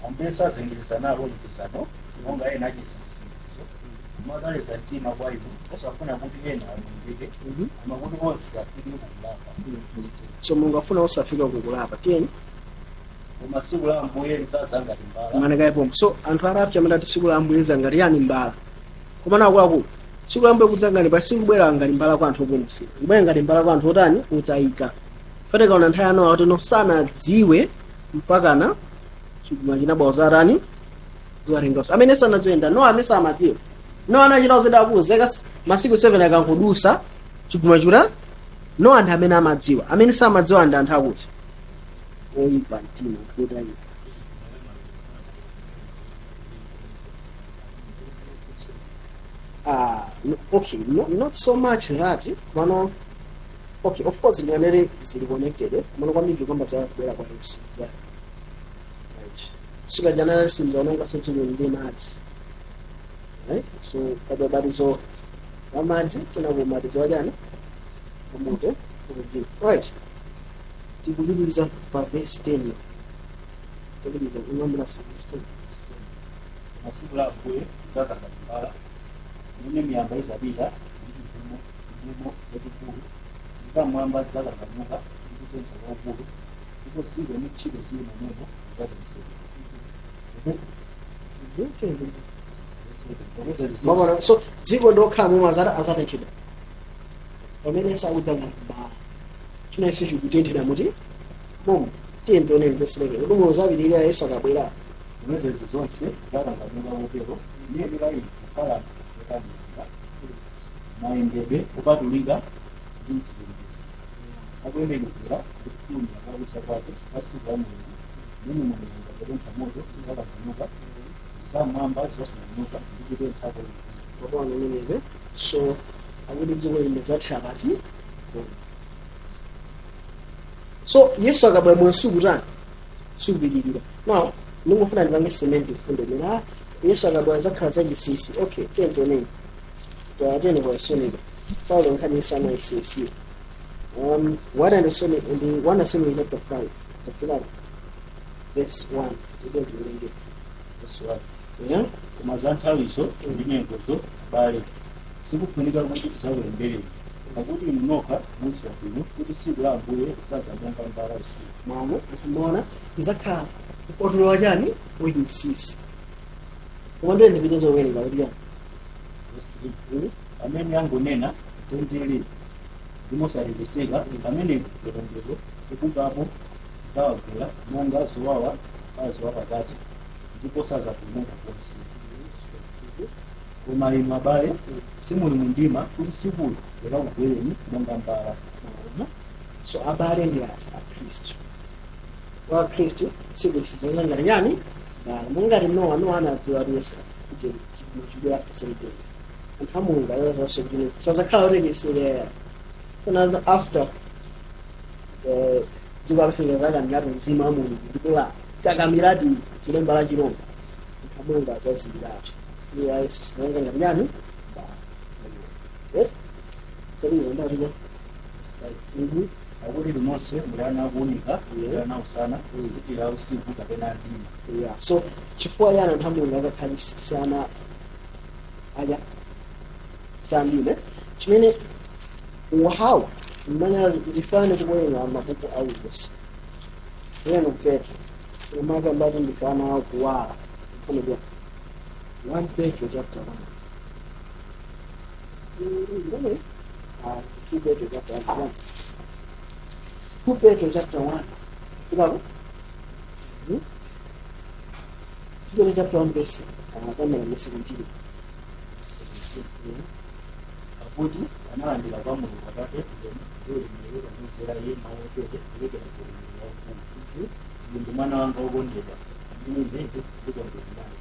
Ambuye sazengereza nalo lonjezano, monga ena achita chizengerezo, koma ataleza mtima kwa inu, osafuna kuti ena awonongeke, koma kuti onse afike kukulapa. So Mulungu afuna osafika kukulapa. Tiyeni. Koma tsiku la Ambuye lidzaza ngati mbala. Manekaipompo. So anthu a rapture amatati tsiku la Ambuye ngati yani? Mbala. Koma akuluakulu, Tsiku la Ambuye kudza ngati pa sikubwera ngati mbala kwa anthu opulumutsidwa, kubwera ngati mbala kwa anthu otani? Otayika. Fatikaona nthawi ya Nowa kuti no sanadziwe mpakana chigumula chinabwera zatani, ziwatenganso. Amene sanadziwe nda Nowa. Amene samadziwa Nowa anachita zidakulu zaka masiku 7 akangodusa chigumula chuta. Nowa anthu amene amadziwa, amene samadziwa ndi anthu akuti oyipa mtima, anthu otayika. Ah, no, okay, no, not so much that mano. Okay, of course ndinganene zili connected, eh? Mano kwambiri kwamba za kubwera kwa Yesu za right suka janana sinzaononga dziko ndi madzi, right? So padwa ubatizo wa madzi, kenako ubatizo wa chani? Wa moto uzimu, right? Tikupitiriza pa verse 10, tikupitiriza kuyambira verse 10. Masiku la Ambuye lidzaza ngati mbala, mmene miyamba izapita ndi chivumo chivumo chachikulu, ndi zamwamba zidzakanganuka ndi kutentha kwakukulu, ndipo dziko ndi ntchito zili momwemo zidzatenthedwa. Mwaona, so dziko ndokhala momwe azata azatenthedwa pamene Yesu akudza ngati mbala, chinanso chikutenthedwa muti momo. Tiye tione verse 11 kuti muzapitirira Yesu akabwera. Zomwezo izi zonse zidzakanganuka kotero, muyenera inu kukhala anthu otamandika, mayendedwe opatulika ndi mchipembedzo, akuyembekezera ndi kufulumira kwa kudza kwake kwa tsiku la Mulungu, mmene miyamba ikatentha moto idzakanganuka, zamwamba zidzasungunuka ndi kutentha kwakukulu. Mwaona imeneyo? So akuti dziko lino lidzatha pati? So Yesu akabwera, moyo sukutani? Sukupitirira. Now ndingofuna ndipange cement mfundo imene, ah, Yesu akabwera zakhala zachinsinsi. Okay, tiye tioneni, tiyeni kwa Thessalonica. Paulo nkhani isanaisisi 1 and ndi 1 Thessalonica chapter 5, tafika verse 1, tiye tiwerenge. Verse 1. Yeah. Koma za nthawizo ndi nyengozo, abale, sikufunika kuti tidzakulembereni, pakuti inu nokha mudziwa bwino kuti tsiku la Ambuye lidzadza monga mbala usiku. Mwaona, mwaona, izakhala mkwatulo wa chani? Wachinsinsi. Koma ndiye ndipite zowerenga kuti chani? Verse 3. Amene angonena mtendere ndi mosatekeseka, pamenepo chiwonongeko chobukapo chidzawagwera monga zowawa mkazi wapakati, ndipo sadzapulumuka konse. Koma inu, abale, simuli mumdima, kuti tsikulo likakugwereni monga mbala. Mwaona? So abale ndi ati? Akhristu. Kwa Akhristu tsiku lisadzaza ngati chani? Mbala. Mungati Nowa, Nowa anadziwa kuti Yesu kuti chibwera after 7 days. Anthu a Mulungu adzazanso kuti sadzakhala otekesera kuna after dziko lapansi zakaniratu mzimu wa Mulungu ndipo la chakamiradi chilemba la chirombo. Anthu a Mulungu adzadziwiratu tsiku la Yesu sadzaza ngati chani? Mbala. Eh? Taliza ndati. Pakuti inu nonse muli ana akuunika ndi ana usana, sitili a usiku kapena a mdima. Yeah. So chifukwa chani anthu a Mulungu azakhala sana aja sambile chimene wahawa mmene ndifane kuwerenga mabuku aulosi eno Petro umaka mbati ndifana kuwala mfano bwa 1 Petro chapter 1. Mm, ah, 2 Petro chapter 1, 2 Petro chapter 1 Fikako? Hmm? 2 Petro chapter 1 verse kamera verse 17. Yeah. Pakuti analandira kwa Mulungu Atate ulemu ndi ulemerero pakumvera iye mawu otere kuchokera ku ulemerero waukulu: "Uyu ndi mwana wanga wokondedwa, amene ine ndikondwera naye."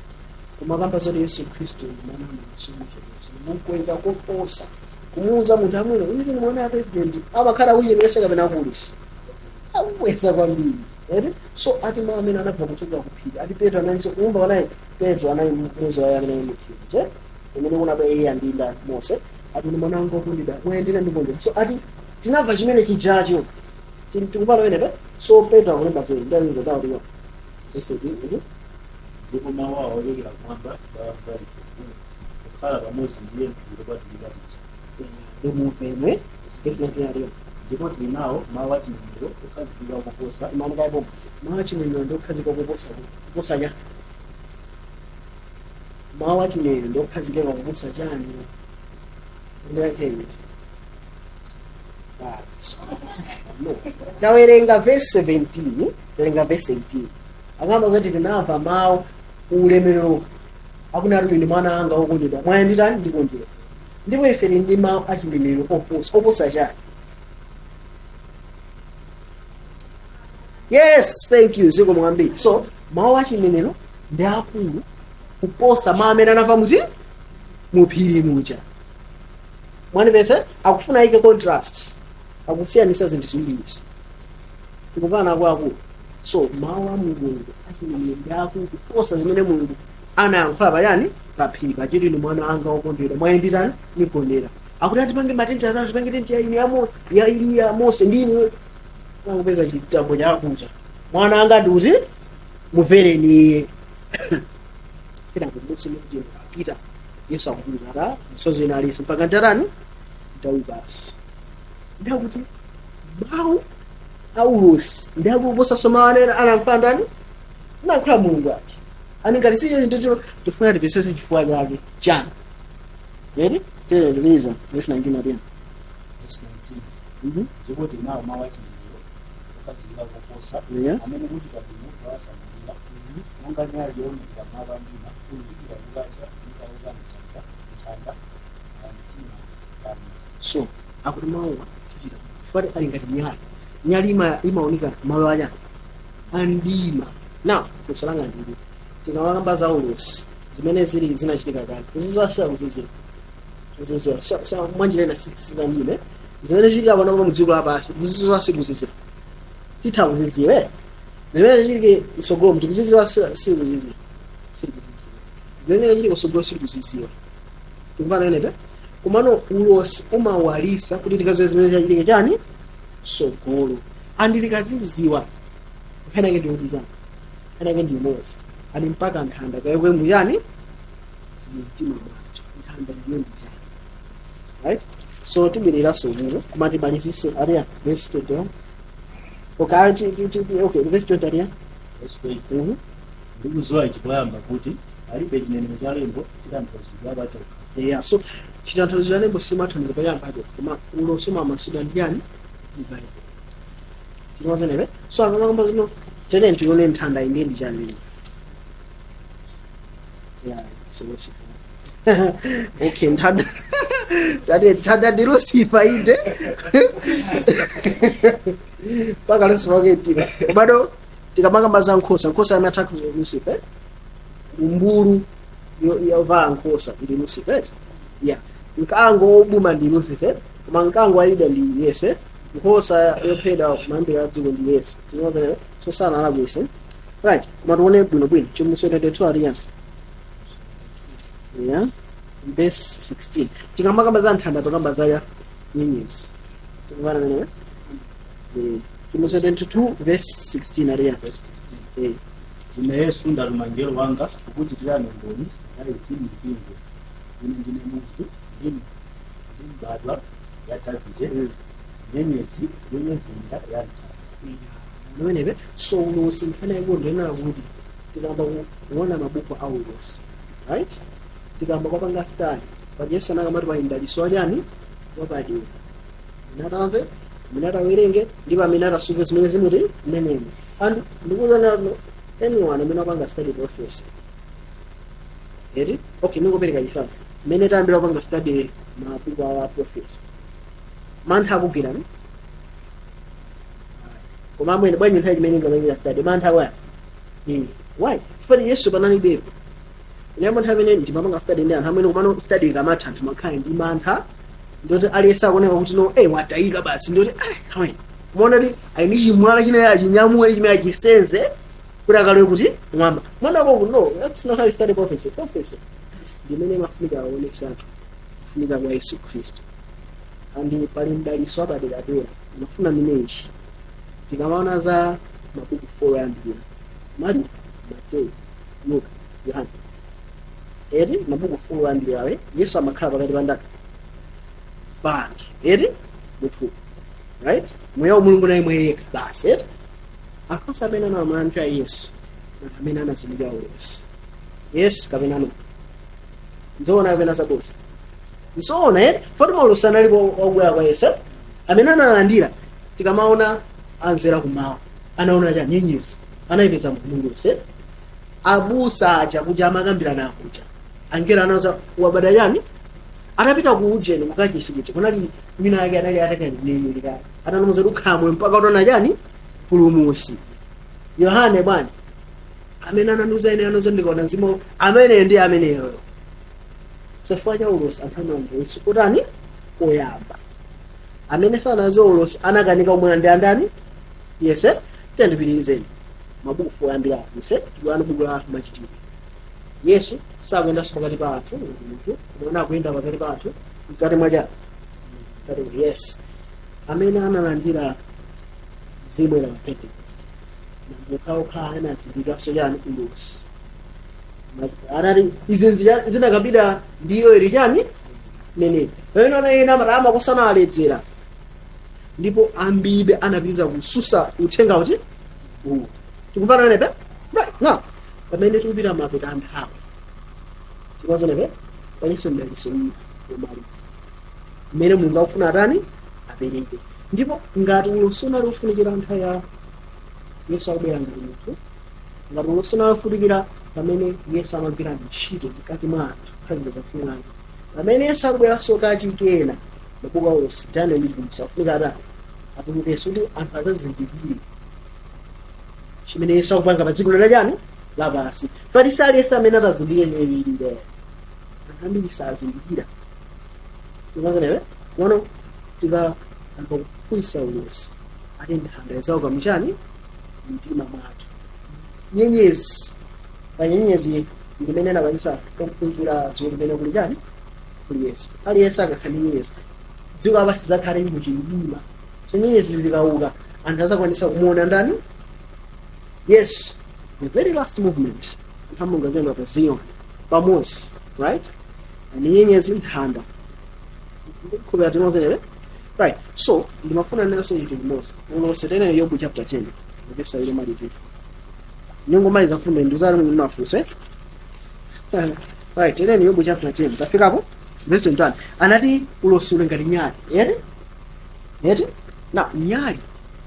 Kumakamba zoti Yesu Khristu ndi mwana wa Mulungu, simuchepetsa, mukweza koposa kumuuza munthu amwino kuti ndi mwana wa president, amakhala kuchepesa kapena kulisa akukweza kwambiri ere. So ati mwa amene anabva kuchokera ku phiri, ati Petro analinso kumva panayi. Petro anali mmodzi wa amene ali mu phiri je umene kunaba Eliya ndi ndani? Mose. Ati ndi mwana wanga wokondedwa, muyendera ndikondedwa. So ati tinamva chimene chijacho tikupala penepa. So Petro akulemba zoti ndaziza tawo tiwa. Ndipo mawu awo ochokera kumwamba tidawamva ife, kukhala pamodzi ndiye m'phiri lopatulika lija. Ndimupemwe verse 19 aliyo. Ndipo tili nawo mawu achinenero okhazikika koposa. Mamukaiko mawu achinenero ndiokhazika kuposa, kuposa cha mawu achinenero ndiokhazikika kuposa chani? Ndiyankhe. Ah, no. Tawerenga verse 17, tawerenga verse 18. Akamba zati tinamva mawu ulemerero akunati, "Uyu ndi mwana anga wokondedwa, mwaye nditani? Ndikondedwa." Ndipo ife tili ndi mawu achinenero oposa. Oposa chani? Yes, thank you, zikomo kwambiri. So mawu achinenero ndi akulu kuposa mawu amene anamva muti? Muphiri muja. Mwanipese? Akufuna ayike contrast, akusiyanisa zinthu ziwirizi. Tikupana, akuluakulu? So mawu a Mulungu achinenero ndi akulu kuposa zimene Mulungu anayankhula payani? Paphiri pachiti, "Inu mwana anga wokondedwa, mwaye nditani? Nikondera." Akuti atipange matenti atatu, tipange tenti ya inu, ya Eliya, ya Mose ndi inu. Akupeza chitambo chakucha, "Mwana anga ndikuti mumvereni iye." Kenako mmodzi mkuti apita, Yesu akupita ta misozi ina alisi mpaka ntatani? Ntaukanso. Ndakuti mawu aulosi ndi akuposanso mawu anene anayankhula ndani? Anayankhula Mulungu ake. Ani ngati sicho ndicho tifuna tipesese chifukwa chake chani? Ready? Tiyeni, verse 19 atena. Verse 19. Ndipo tinawo mawu achinenero okazikika koposa, amene muchita bwino kuwasamalira, monga nyali yowunikira malo amdima, kufikira kukacha nikauka nthanda mtima yanu. So akuti mawuwa tichita chifukwa ali ngati nyali. Nyali imaoneka malo anyani? Andima. Now funso langa ndili, tikamakamba za ulosi zimene zili zinachitika kale, kuzizasha kuziziwa kuziziwa. So mwanjirena sizandime zimene chitika panopa mudziko lapansi, kuziziwa sikuziziwa? Titha kuziziwa, eh? Zimene chitike mtsogolo tikuziziwa? Sikuziziwa, sikuziziwa. Zimene chitike mtsogolo sikuziziwa. Tikumvana enepe? Komano ulosi umawalisa kuti tikaziwe zimene chachitike chani? Sogolo. And tikaziziwa, nkhani yake ndikuti chani? Nkhani yake ndi imodzi, ali mpaka nthanda kayekwe muyani? Mumtima mwathu. Nthanda ndiyo ndi chani? Right, so tibwereranso kuno, koma timalizise ariya verse 21. Okay, okay, verse 20 ariya. Verse 20. Mhm. Ndikudziwa ichi poyamba, kuti palibe chinenero cha lembo chitanthauzidwa pachokha. Yeah, so chitanthauzo cha lembo sichimathandiza pachiyamba pachokha, koma ulosi umamasula ndi yani? Ndi Bible. Tinozenere. So akamakamba zino tene tione nthanda inde ndi chani. Yeah, so Lucifer. Okay, nthanda tate, nthanda ndi Lucifer inde, mpaka Lucifer waketika. Komano tikamakamba za nkhosa, nkhosa amatha Lucifer, umbulu yovala nkhosa ndi Lucifer. Yeah, mkango wobuma ndi Lucifer, koma mkango wa Yuda ndi Yesu. Nkhosa yophedwa kumayambira dziko ndi Yesu. Tinozenere? So sana alakwise, right? Koma tione bwinobwino Chivumbulutso 22 aliyani? Yeah, verse 16. Tikamakamba za nthanda, tokamba za nyenyezi. Tikumvana menewe? Chivumbulutso 22 verse 16 aliya? Verse 16. Eh. Ine Yesu ndatuma mngelo wanga kukuchitirani umboni za izi mipingo. Ine ndine muzu ndi mbadwa ya Davide, nyenyezi yonyezimira ya nthanda. Pamenepe. So ulosi, nkhani yaikulu ndinena kuti tikamba kuona mabuku a ulosi, right, tikamba kwapanga study paja, Yesu anakamati pali mdaliso wachani? Wapadera, minatamve, minatawerenge, ndipo amene atasuke zimene zimuti mmenemo. And ndikuona anyone amene apanga study prophecy eri. Okay, ningopereka chitsanzo. Mmene tayambira kupanga study mabuku a prophecy, mantha akugwirani? Koma amwene, bwanji nthawi chimene ingapangira study mantha akwaya? Why? Chifukwa Yesu panalibepo. Inembo nthawi imene ndimapanga study ndi anthu amene, kumano study ikamatha, anthu makhale ndi mantha, ndoti aliyense akuoneka kuti no, watayika basi. Ndoti amene muona ti ali ndi chimwala chimene achinyamule, chimene achisenze kuti akalowe kuti? Kumwamba. Mwana koko, no, that's not how you study prophecy. Prophecy ndimene imafunika aonese anthu kufunika kwa Yesu Khristu. And pali mdaliso wapaderadera imafuna minechi. Tikamaona za mabuku 4 oyambirira, Marko, Mateyu, Luka, Yohane, eti mabuku 4 oyambirirawe, Yesu amakhala pakati pa ndani? Pa anthu, eti muthu, right? Mweya wa Mulungu naye mweyeka basi, eti anthu onse amene anamalandira Yesu, anthu amene anazindikira ulosi. Yesu kapena no? Nzoona kapena zaboza? Nsoona eti foti maulosi analiko obwera kwa Yesu amene analandira. Tikamaona anzera kumawa anaona cha nyenyezi, anayipeza mulungu. Abusa aja kuja amakambirana akuja, angelo anauza wabada chani. Atapita ku ujeni kukachisi kuja kunali wina ake anali atakaneneri kale, atanamuza ukhamwe mpaka utaona chani pulumusi. Yohane bwana amene ananuza ine anuza ndikaona mzimu amene ndi ameneyo. So chifukwa cha ulosi anthu amaona utani oyamba. Amene sanaziwa ulosi anakanika umwe ndi andani. Yes, tiyandipitirizeni mabuku oyambira ise tikuona buku la Machitidwe. Yesu sakuyendanso pakati pa anthu munthu, koma akuyenda pakati pa anthu mkati mwa chani mkati. Yes, amene analandira mzimu wa Pentecost namukhaokha anazindikiraso chani ulosi. Anati izi zinakapita ndiyo ili chani neneri pamene anayena amatama kusana aledzera, ndipo ambiribe anapitiza kususa uthenga kuti uwu tikupana nepe. Right now pamene tikupita mapeto a nthawi, tikuwazanepe palinso mdaliso wina womaliza mmene Mulungu akufuna atani apereke. Ndipo ngati ulosi unali ufunikira nthawi ya Yesu akubwera ngati munthu, ngati ulosi unali ufunikira pamene Yesu amagwira ntchito mkati mwa anthu khazika zafunikira pamene Yesu akubweranso kachikena, mabuku a ulosi Daniel ndi Chivumbulutso afunika atani atulukenso kuti anthu azazindikire chimene Yesu akupanga pa dziko lina chani lapansi. Pati saliyense amene atazindikire imene lilire, anthu ambiri sazindikira. Tikumazanewe kuona tikayamba kuphunzitsa ulosi ati nthanda izauka muchani mtima mwathu. Nyenyezi pa nyenyezi ndimene anapangisa kuphunzira ziwo kumene kuli chani kuli Yesu. Aliyense akakhala ndi nyenyezi dziko lapansi zakhale muchimdima. So nyenyezi zikauka anthu azakwanisa kumuona ndani? Yesu. The very last movement, anthu a Mulungu azayenda pa Zion pamodzi, right? And nyenyezi nthanda khupera tinozenere, right? So ndimafuna nenso chinthu chimodzi, ulosi tenene Yobu chapter 10 verse ile malizika ningomaliza fundo nduzali mafunso, eh? Right, tenene Yobu chapter 10 tafikapo verse 21. Anati ulosi uli ngati nyali, eti eti. Now nyali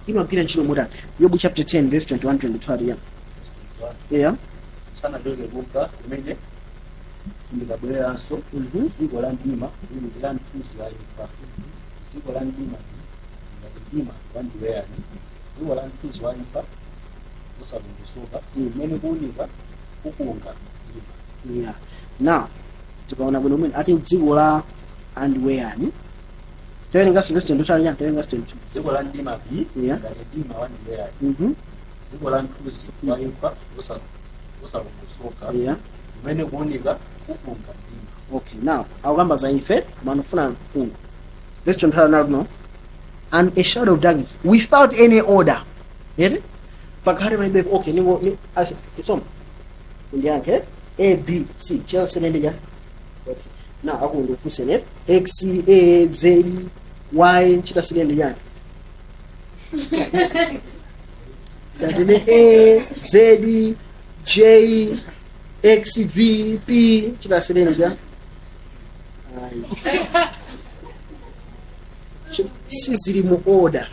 imagwira ntchito motani? Yobu chapter 10 verse 21, 22, yeah. Usanachoke kuka kumene sindikabwereranso, dziko la mdima lili la mthunzi wa imfa, dziko la mdima ngati mdima wandiweyani, dziko la mthunzi wa imfa usalungusuka, kumene kuwunika kukunga mdima. Yeah, now tikaona bwino mwene ati dziko la andiweyani. Tawerenganso verse 22 chali chani? Tawerenganso 22. Dziko la mdima bi ngati mdima wandiweyani, dziko la mthunzi wa imfa usalungusuka, kumene kuwunika kukunga mdima. Okay, now akukamba za ife manufuna mfungo verse 22 now no and a shadow of darkness without any order. Yeti pakhale palibe. Okay, ningo ni as isoma ndiyankhe A B C chasene cha. Okay, now akundifunsene X A Z Y chita silende chani tatine A Z J X V P chita silende cha. Ayi. Sizili mu order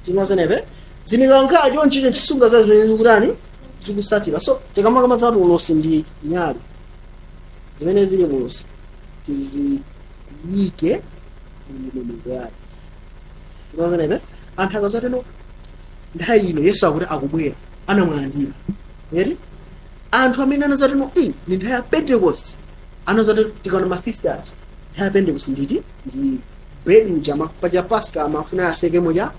tinozenepe zinikankhale chonchicho chisunga za zimene zikutani zikusatira. So tikamakamba zati ulosi ndi nyali, zimene zili mulosi tiziyike mndondomeko yake. Tinozenepe anthu akazateno nthawi ino Yesu akuti akubwera anamulandira eri. Anthu amene anazateno i ndi nthawi ya Pentecost anazati tikaona mafeast aja nthawi ya Pentecost nditi ndi bread uja paja Pasca amafuna asekemo cha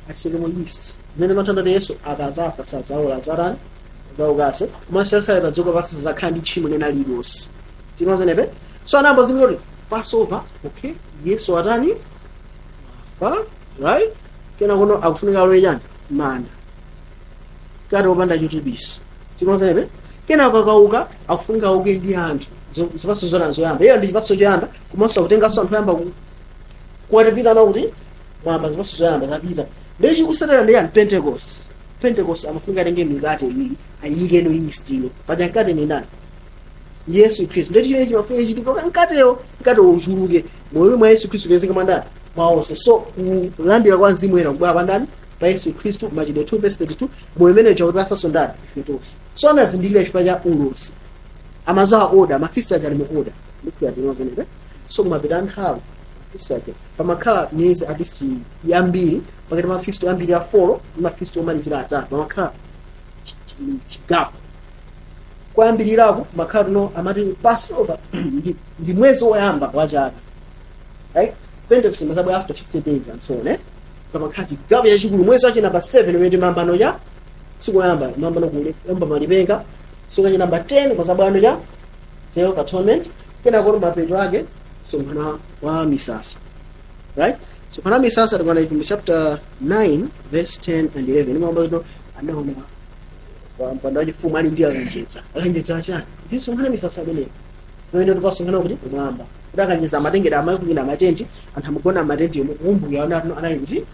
asekemo yeast zimene mathandati Yesu akazafa sadzaola zatani zaukaso komanso sasale padziko pansi zakhala ndi tchimo lena lililonse. Tinozenepe so anayamba zimene kuti Passover, okay, Yesu atani wafa, right? Kena kuno akufunika alowe chani manda kati opanda chotupisa. Tinozenepe kena akakauka akufunika auke ndi anthu zipatso zona zoyamba iyo ndi chipatso choyamba komanso akutenganso anthu oyamba kuwatipita nawo kuti mwamba zipatso zoyamba zapita ndi chikusatira ndi yani Pentecost. Pentecost amafunika atenge mikate iwiri ayike no yeast ino paja mkate ni ndani. Yesu Khristu. Ndeti chimene chimafuna chitika kuti mkatewo, mkate uchuluke, moyo mwa Yesu Khristu upezeke mwandani? Mwa onse. So kulandira kwa Mzimu Woyera kubwera pandani? Pa Yesu Khristu, Machitidwe 2 verse 32. Moyo umene chakuti ndani? Ife tonse. So anazindikira chifukwa cha ulosi, amazawa order, ma feast aja ali mu order. Ndikuya tinozenebe. So kumapita nthawi, ma feast aja pamakhala miyezi at least yambiri pakati, ma feast ambiri a 4 ndi ma feast omalizira atatu, pamakhala chi gap. Kwayambirirako makhala tuno amati Passover ndi mwezi woyamba wa chaka, right? Pentecost mazabwe after 50 days and so on, eh? Pamakhala chi gap chachikulu. Mwezi wachi number 7 umene mambano cha tsiku loyamba, mambano kule yamba malipenga. So kachi number 10 kwazabwano cha Day of Atonement. Kenako mapeto ake msonkhano wa misasa, right? So pana misasa tikwana ivi chapter 9 verse 10 and 11, imamba zino anaona mpando wachifumu ali ndi akanjedza. Akanjedza achani? Ndi msonkhano misasa ameneyo pamene tikasonkhana kuti kumwamba, kuti akanjedza amatengera amakuyina amatenti, anthu amagona amatenti yomwe kumbuyo anali kuti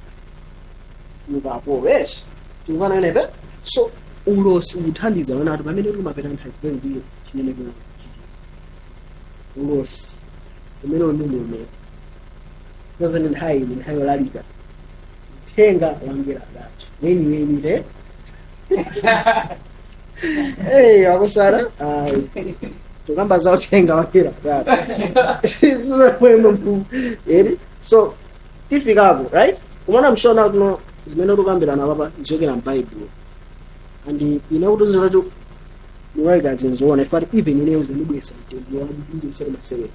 mukapo, yes, tikukana inepe. So ulosi ukuthandiza wena kuti pamene tikumapeta nthawi zazikulu chimene kuchitika, ulosi umene uli umene zazene nthawi ine, nthawi yolalika uthenga wangela adati weni weni te. Hey, wakusara tukamba za uthenga wangela adati eri. So tifikapo, right? Kumana mshona kuno zimene tikukambirana papa zichokera m'Bible, and ine kuti zilati mulalika zinzoona ifati even ineyo zandibwesa mtengo wambiri usati masewera,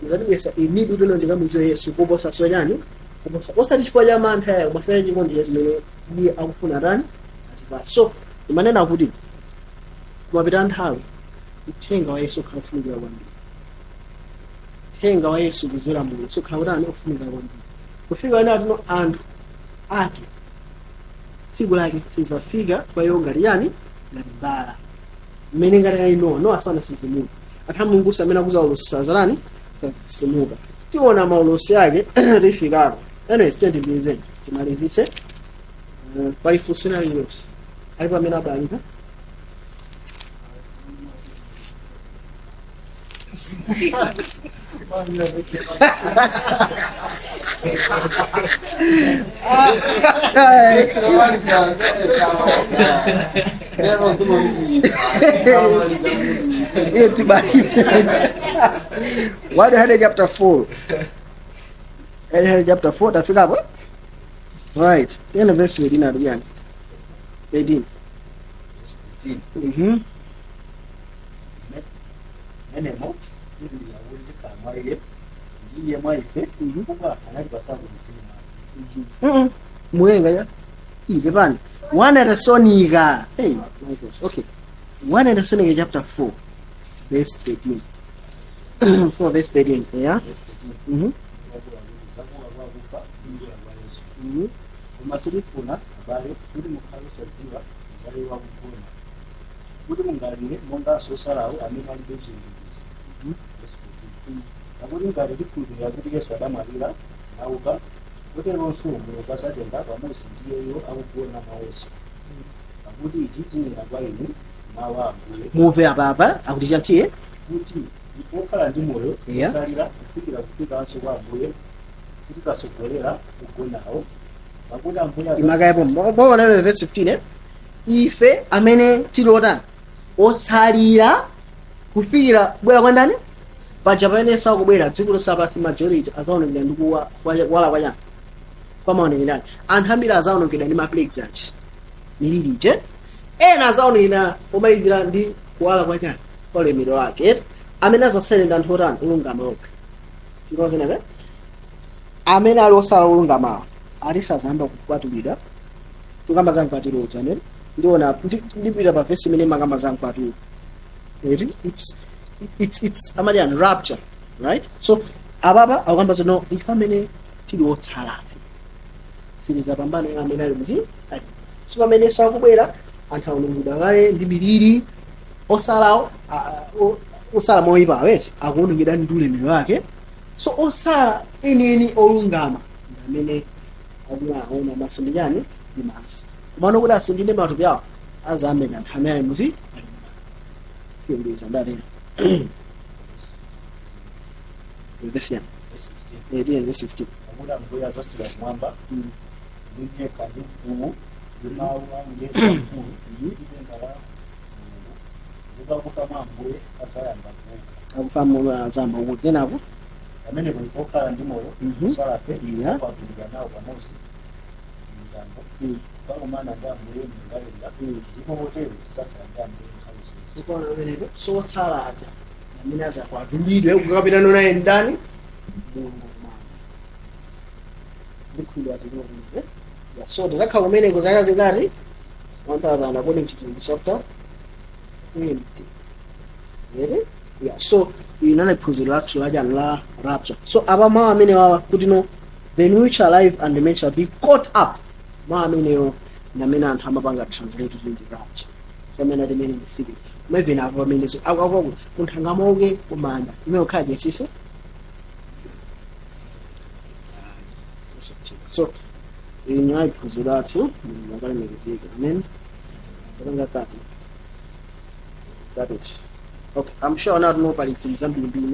zandibwesa inidu kuti ndikamuziwe Yesu kuposa sochani, kuposa osati chifukwa cha mantha yayo, mafuna chikondi cha zimene iye akufuna tani atipasa. So imanena kuti kumapita nthawi uthenga wa Yesu ukhala kufunikira kwambiri, uthenga wa Yesu kuzera Mulungu sukhala kutani, ukufunikira kwambiri, kufika ena atino anthu ake tsiku lake sizafika kwa iwo ngati yani? Ngati mbala. Mmene ngati ali Nowa. Nowa sanasizimuka. Anthu a Mulungu amene akuza ulosi sazalani, sazisimuka. Tiona maulosi ake tifikako. Anyways, tiyendipizeni timalizise. Pali funso ina lililonse? Alipo amene abalika? Iye tibalize 100 chapter 4, 100 chapter 4 tafikapo, right? Tiyene verse 13 ati yani 13. Menemo tizindikira kuti tikhala mwa iye ndi iye mwa ife, chifukwa anatipasako mzimu wake. Muwerenga ya ive pani 1 Thessalonica. Hey, my gosh. Okay, 1 Thessalonica chapter 4 verse 13, 4 verse 13, yeah. Verse 13. Yakuwa kuti zakuwa kwa akufa ndi kubwera kwa Yesu. Koma sitifuna, abale, kuti mukhale osadziwa za iwo akugona, kuti mungalire monga osalawo amene alibe chiyembekezo. Verse 14. Pakuti ngati tikhulupirira kuti Yesu adamwalira nauka, koteronso Mulungu adzatenga pamodzi ndi iyeyo akugona mwa Yesu. Pakuti ichi tinena kwa inu mawu a Ambuye, Muve apapa akuti chantiye kuti ife okhala ndi moyo otsalira kufikira kufikanso kwa Ambuye sitidzatsogolera kugonawo, pakuti Ambuye Imakayapo mwaona verse 15, eh? Ife amene tili otani? Otsalira kufikira kubwera kwa ndani? Paja pamene sakubwera dziko lonse, majority azaonekera ndi kuwala kwa chani? Kwa maonekerani. Anthu ambiri azaonekera ndi ma plagues aja, miliri. Ena azaonekera omalizira ndi kuwala kwa chani? Kwa ulemerero wake, eti? Amene azasale ndi anthu otani? Olungama okha. Tinozeneke amene ali osala olungamawa ati sazayamba kukwatulidwa. Tukamba za mkwatiro uja amene ndiona ndipita pa vesi imene makamba za mkwatiro, eti? It's amati an rapture, right? So apapa akukamba zino, ife amene tili otsalafe silizapambana ena amene ali kuti ali. So pamene sakubwera anthu aonongedwa kale ndi miliri, osalawo osala moyipa aweti akuonongedwa ndi ulemerero wake. So osala enieni olungama ndi amene akuona maso ndi chani? Ndi maso. Komano kuti asindine matupi awo azamene anthu amene ali muti ali mumanda. Tiyembeza ndatera. Verse yani? Verse 16. Eh, tiye verse 16. Pakuti Ambuye adzatsika kumwamba ndi lipenga ndi mfuwu ndi mawu a mngelo wamkulu ndi lipenga la Mulungu, ndipo akufa mwa Ambuye adzayamba kuuka. Akufa mwa azamba kuti kenako Pamenepo ife okhala ndi moyo otsalafe tidzakwatulidwa nawo pamodzi m'mitambo kukakumana ndi Ambuye mlengalenga, ndipo potero tidzakhala ndi Ambuye nthawi zonse. Zikuona pamenepo, sotsala aja amene azakwatulidwe kukapita naye ndani? Mulungu kumwamba. Ndikhulupirira tikuona. Yeah. So tizakhala kumeneko zaka zingati? 1000 according to the chapter 20. Ready? Yeah. So inali phunziro lathu lachani? La rapture. So apa mawu amene wawa kuti no, "Then which are alive and remain shall be caught up," mawu ameneyo ndi amene anthu amapanga translate kuti ndi rapture. So amene ati imene ndi secret. Koma even apo pamene so akuaku munthu angamauke kumanda, imene ukhala chinsinsi. So inali phunziro lathu. Mulungu akalemekezeke. Amen. Kapanga kati. Got it. Okay, I'm sure now no pali zinthu zambirimbiri.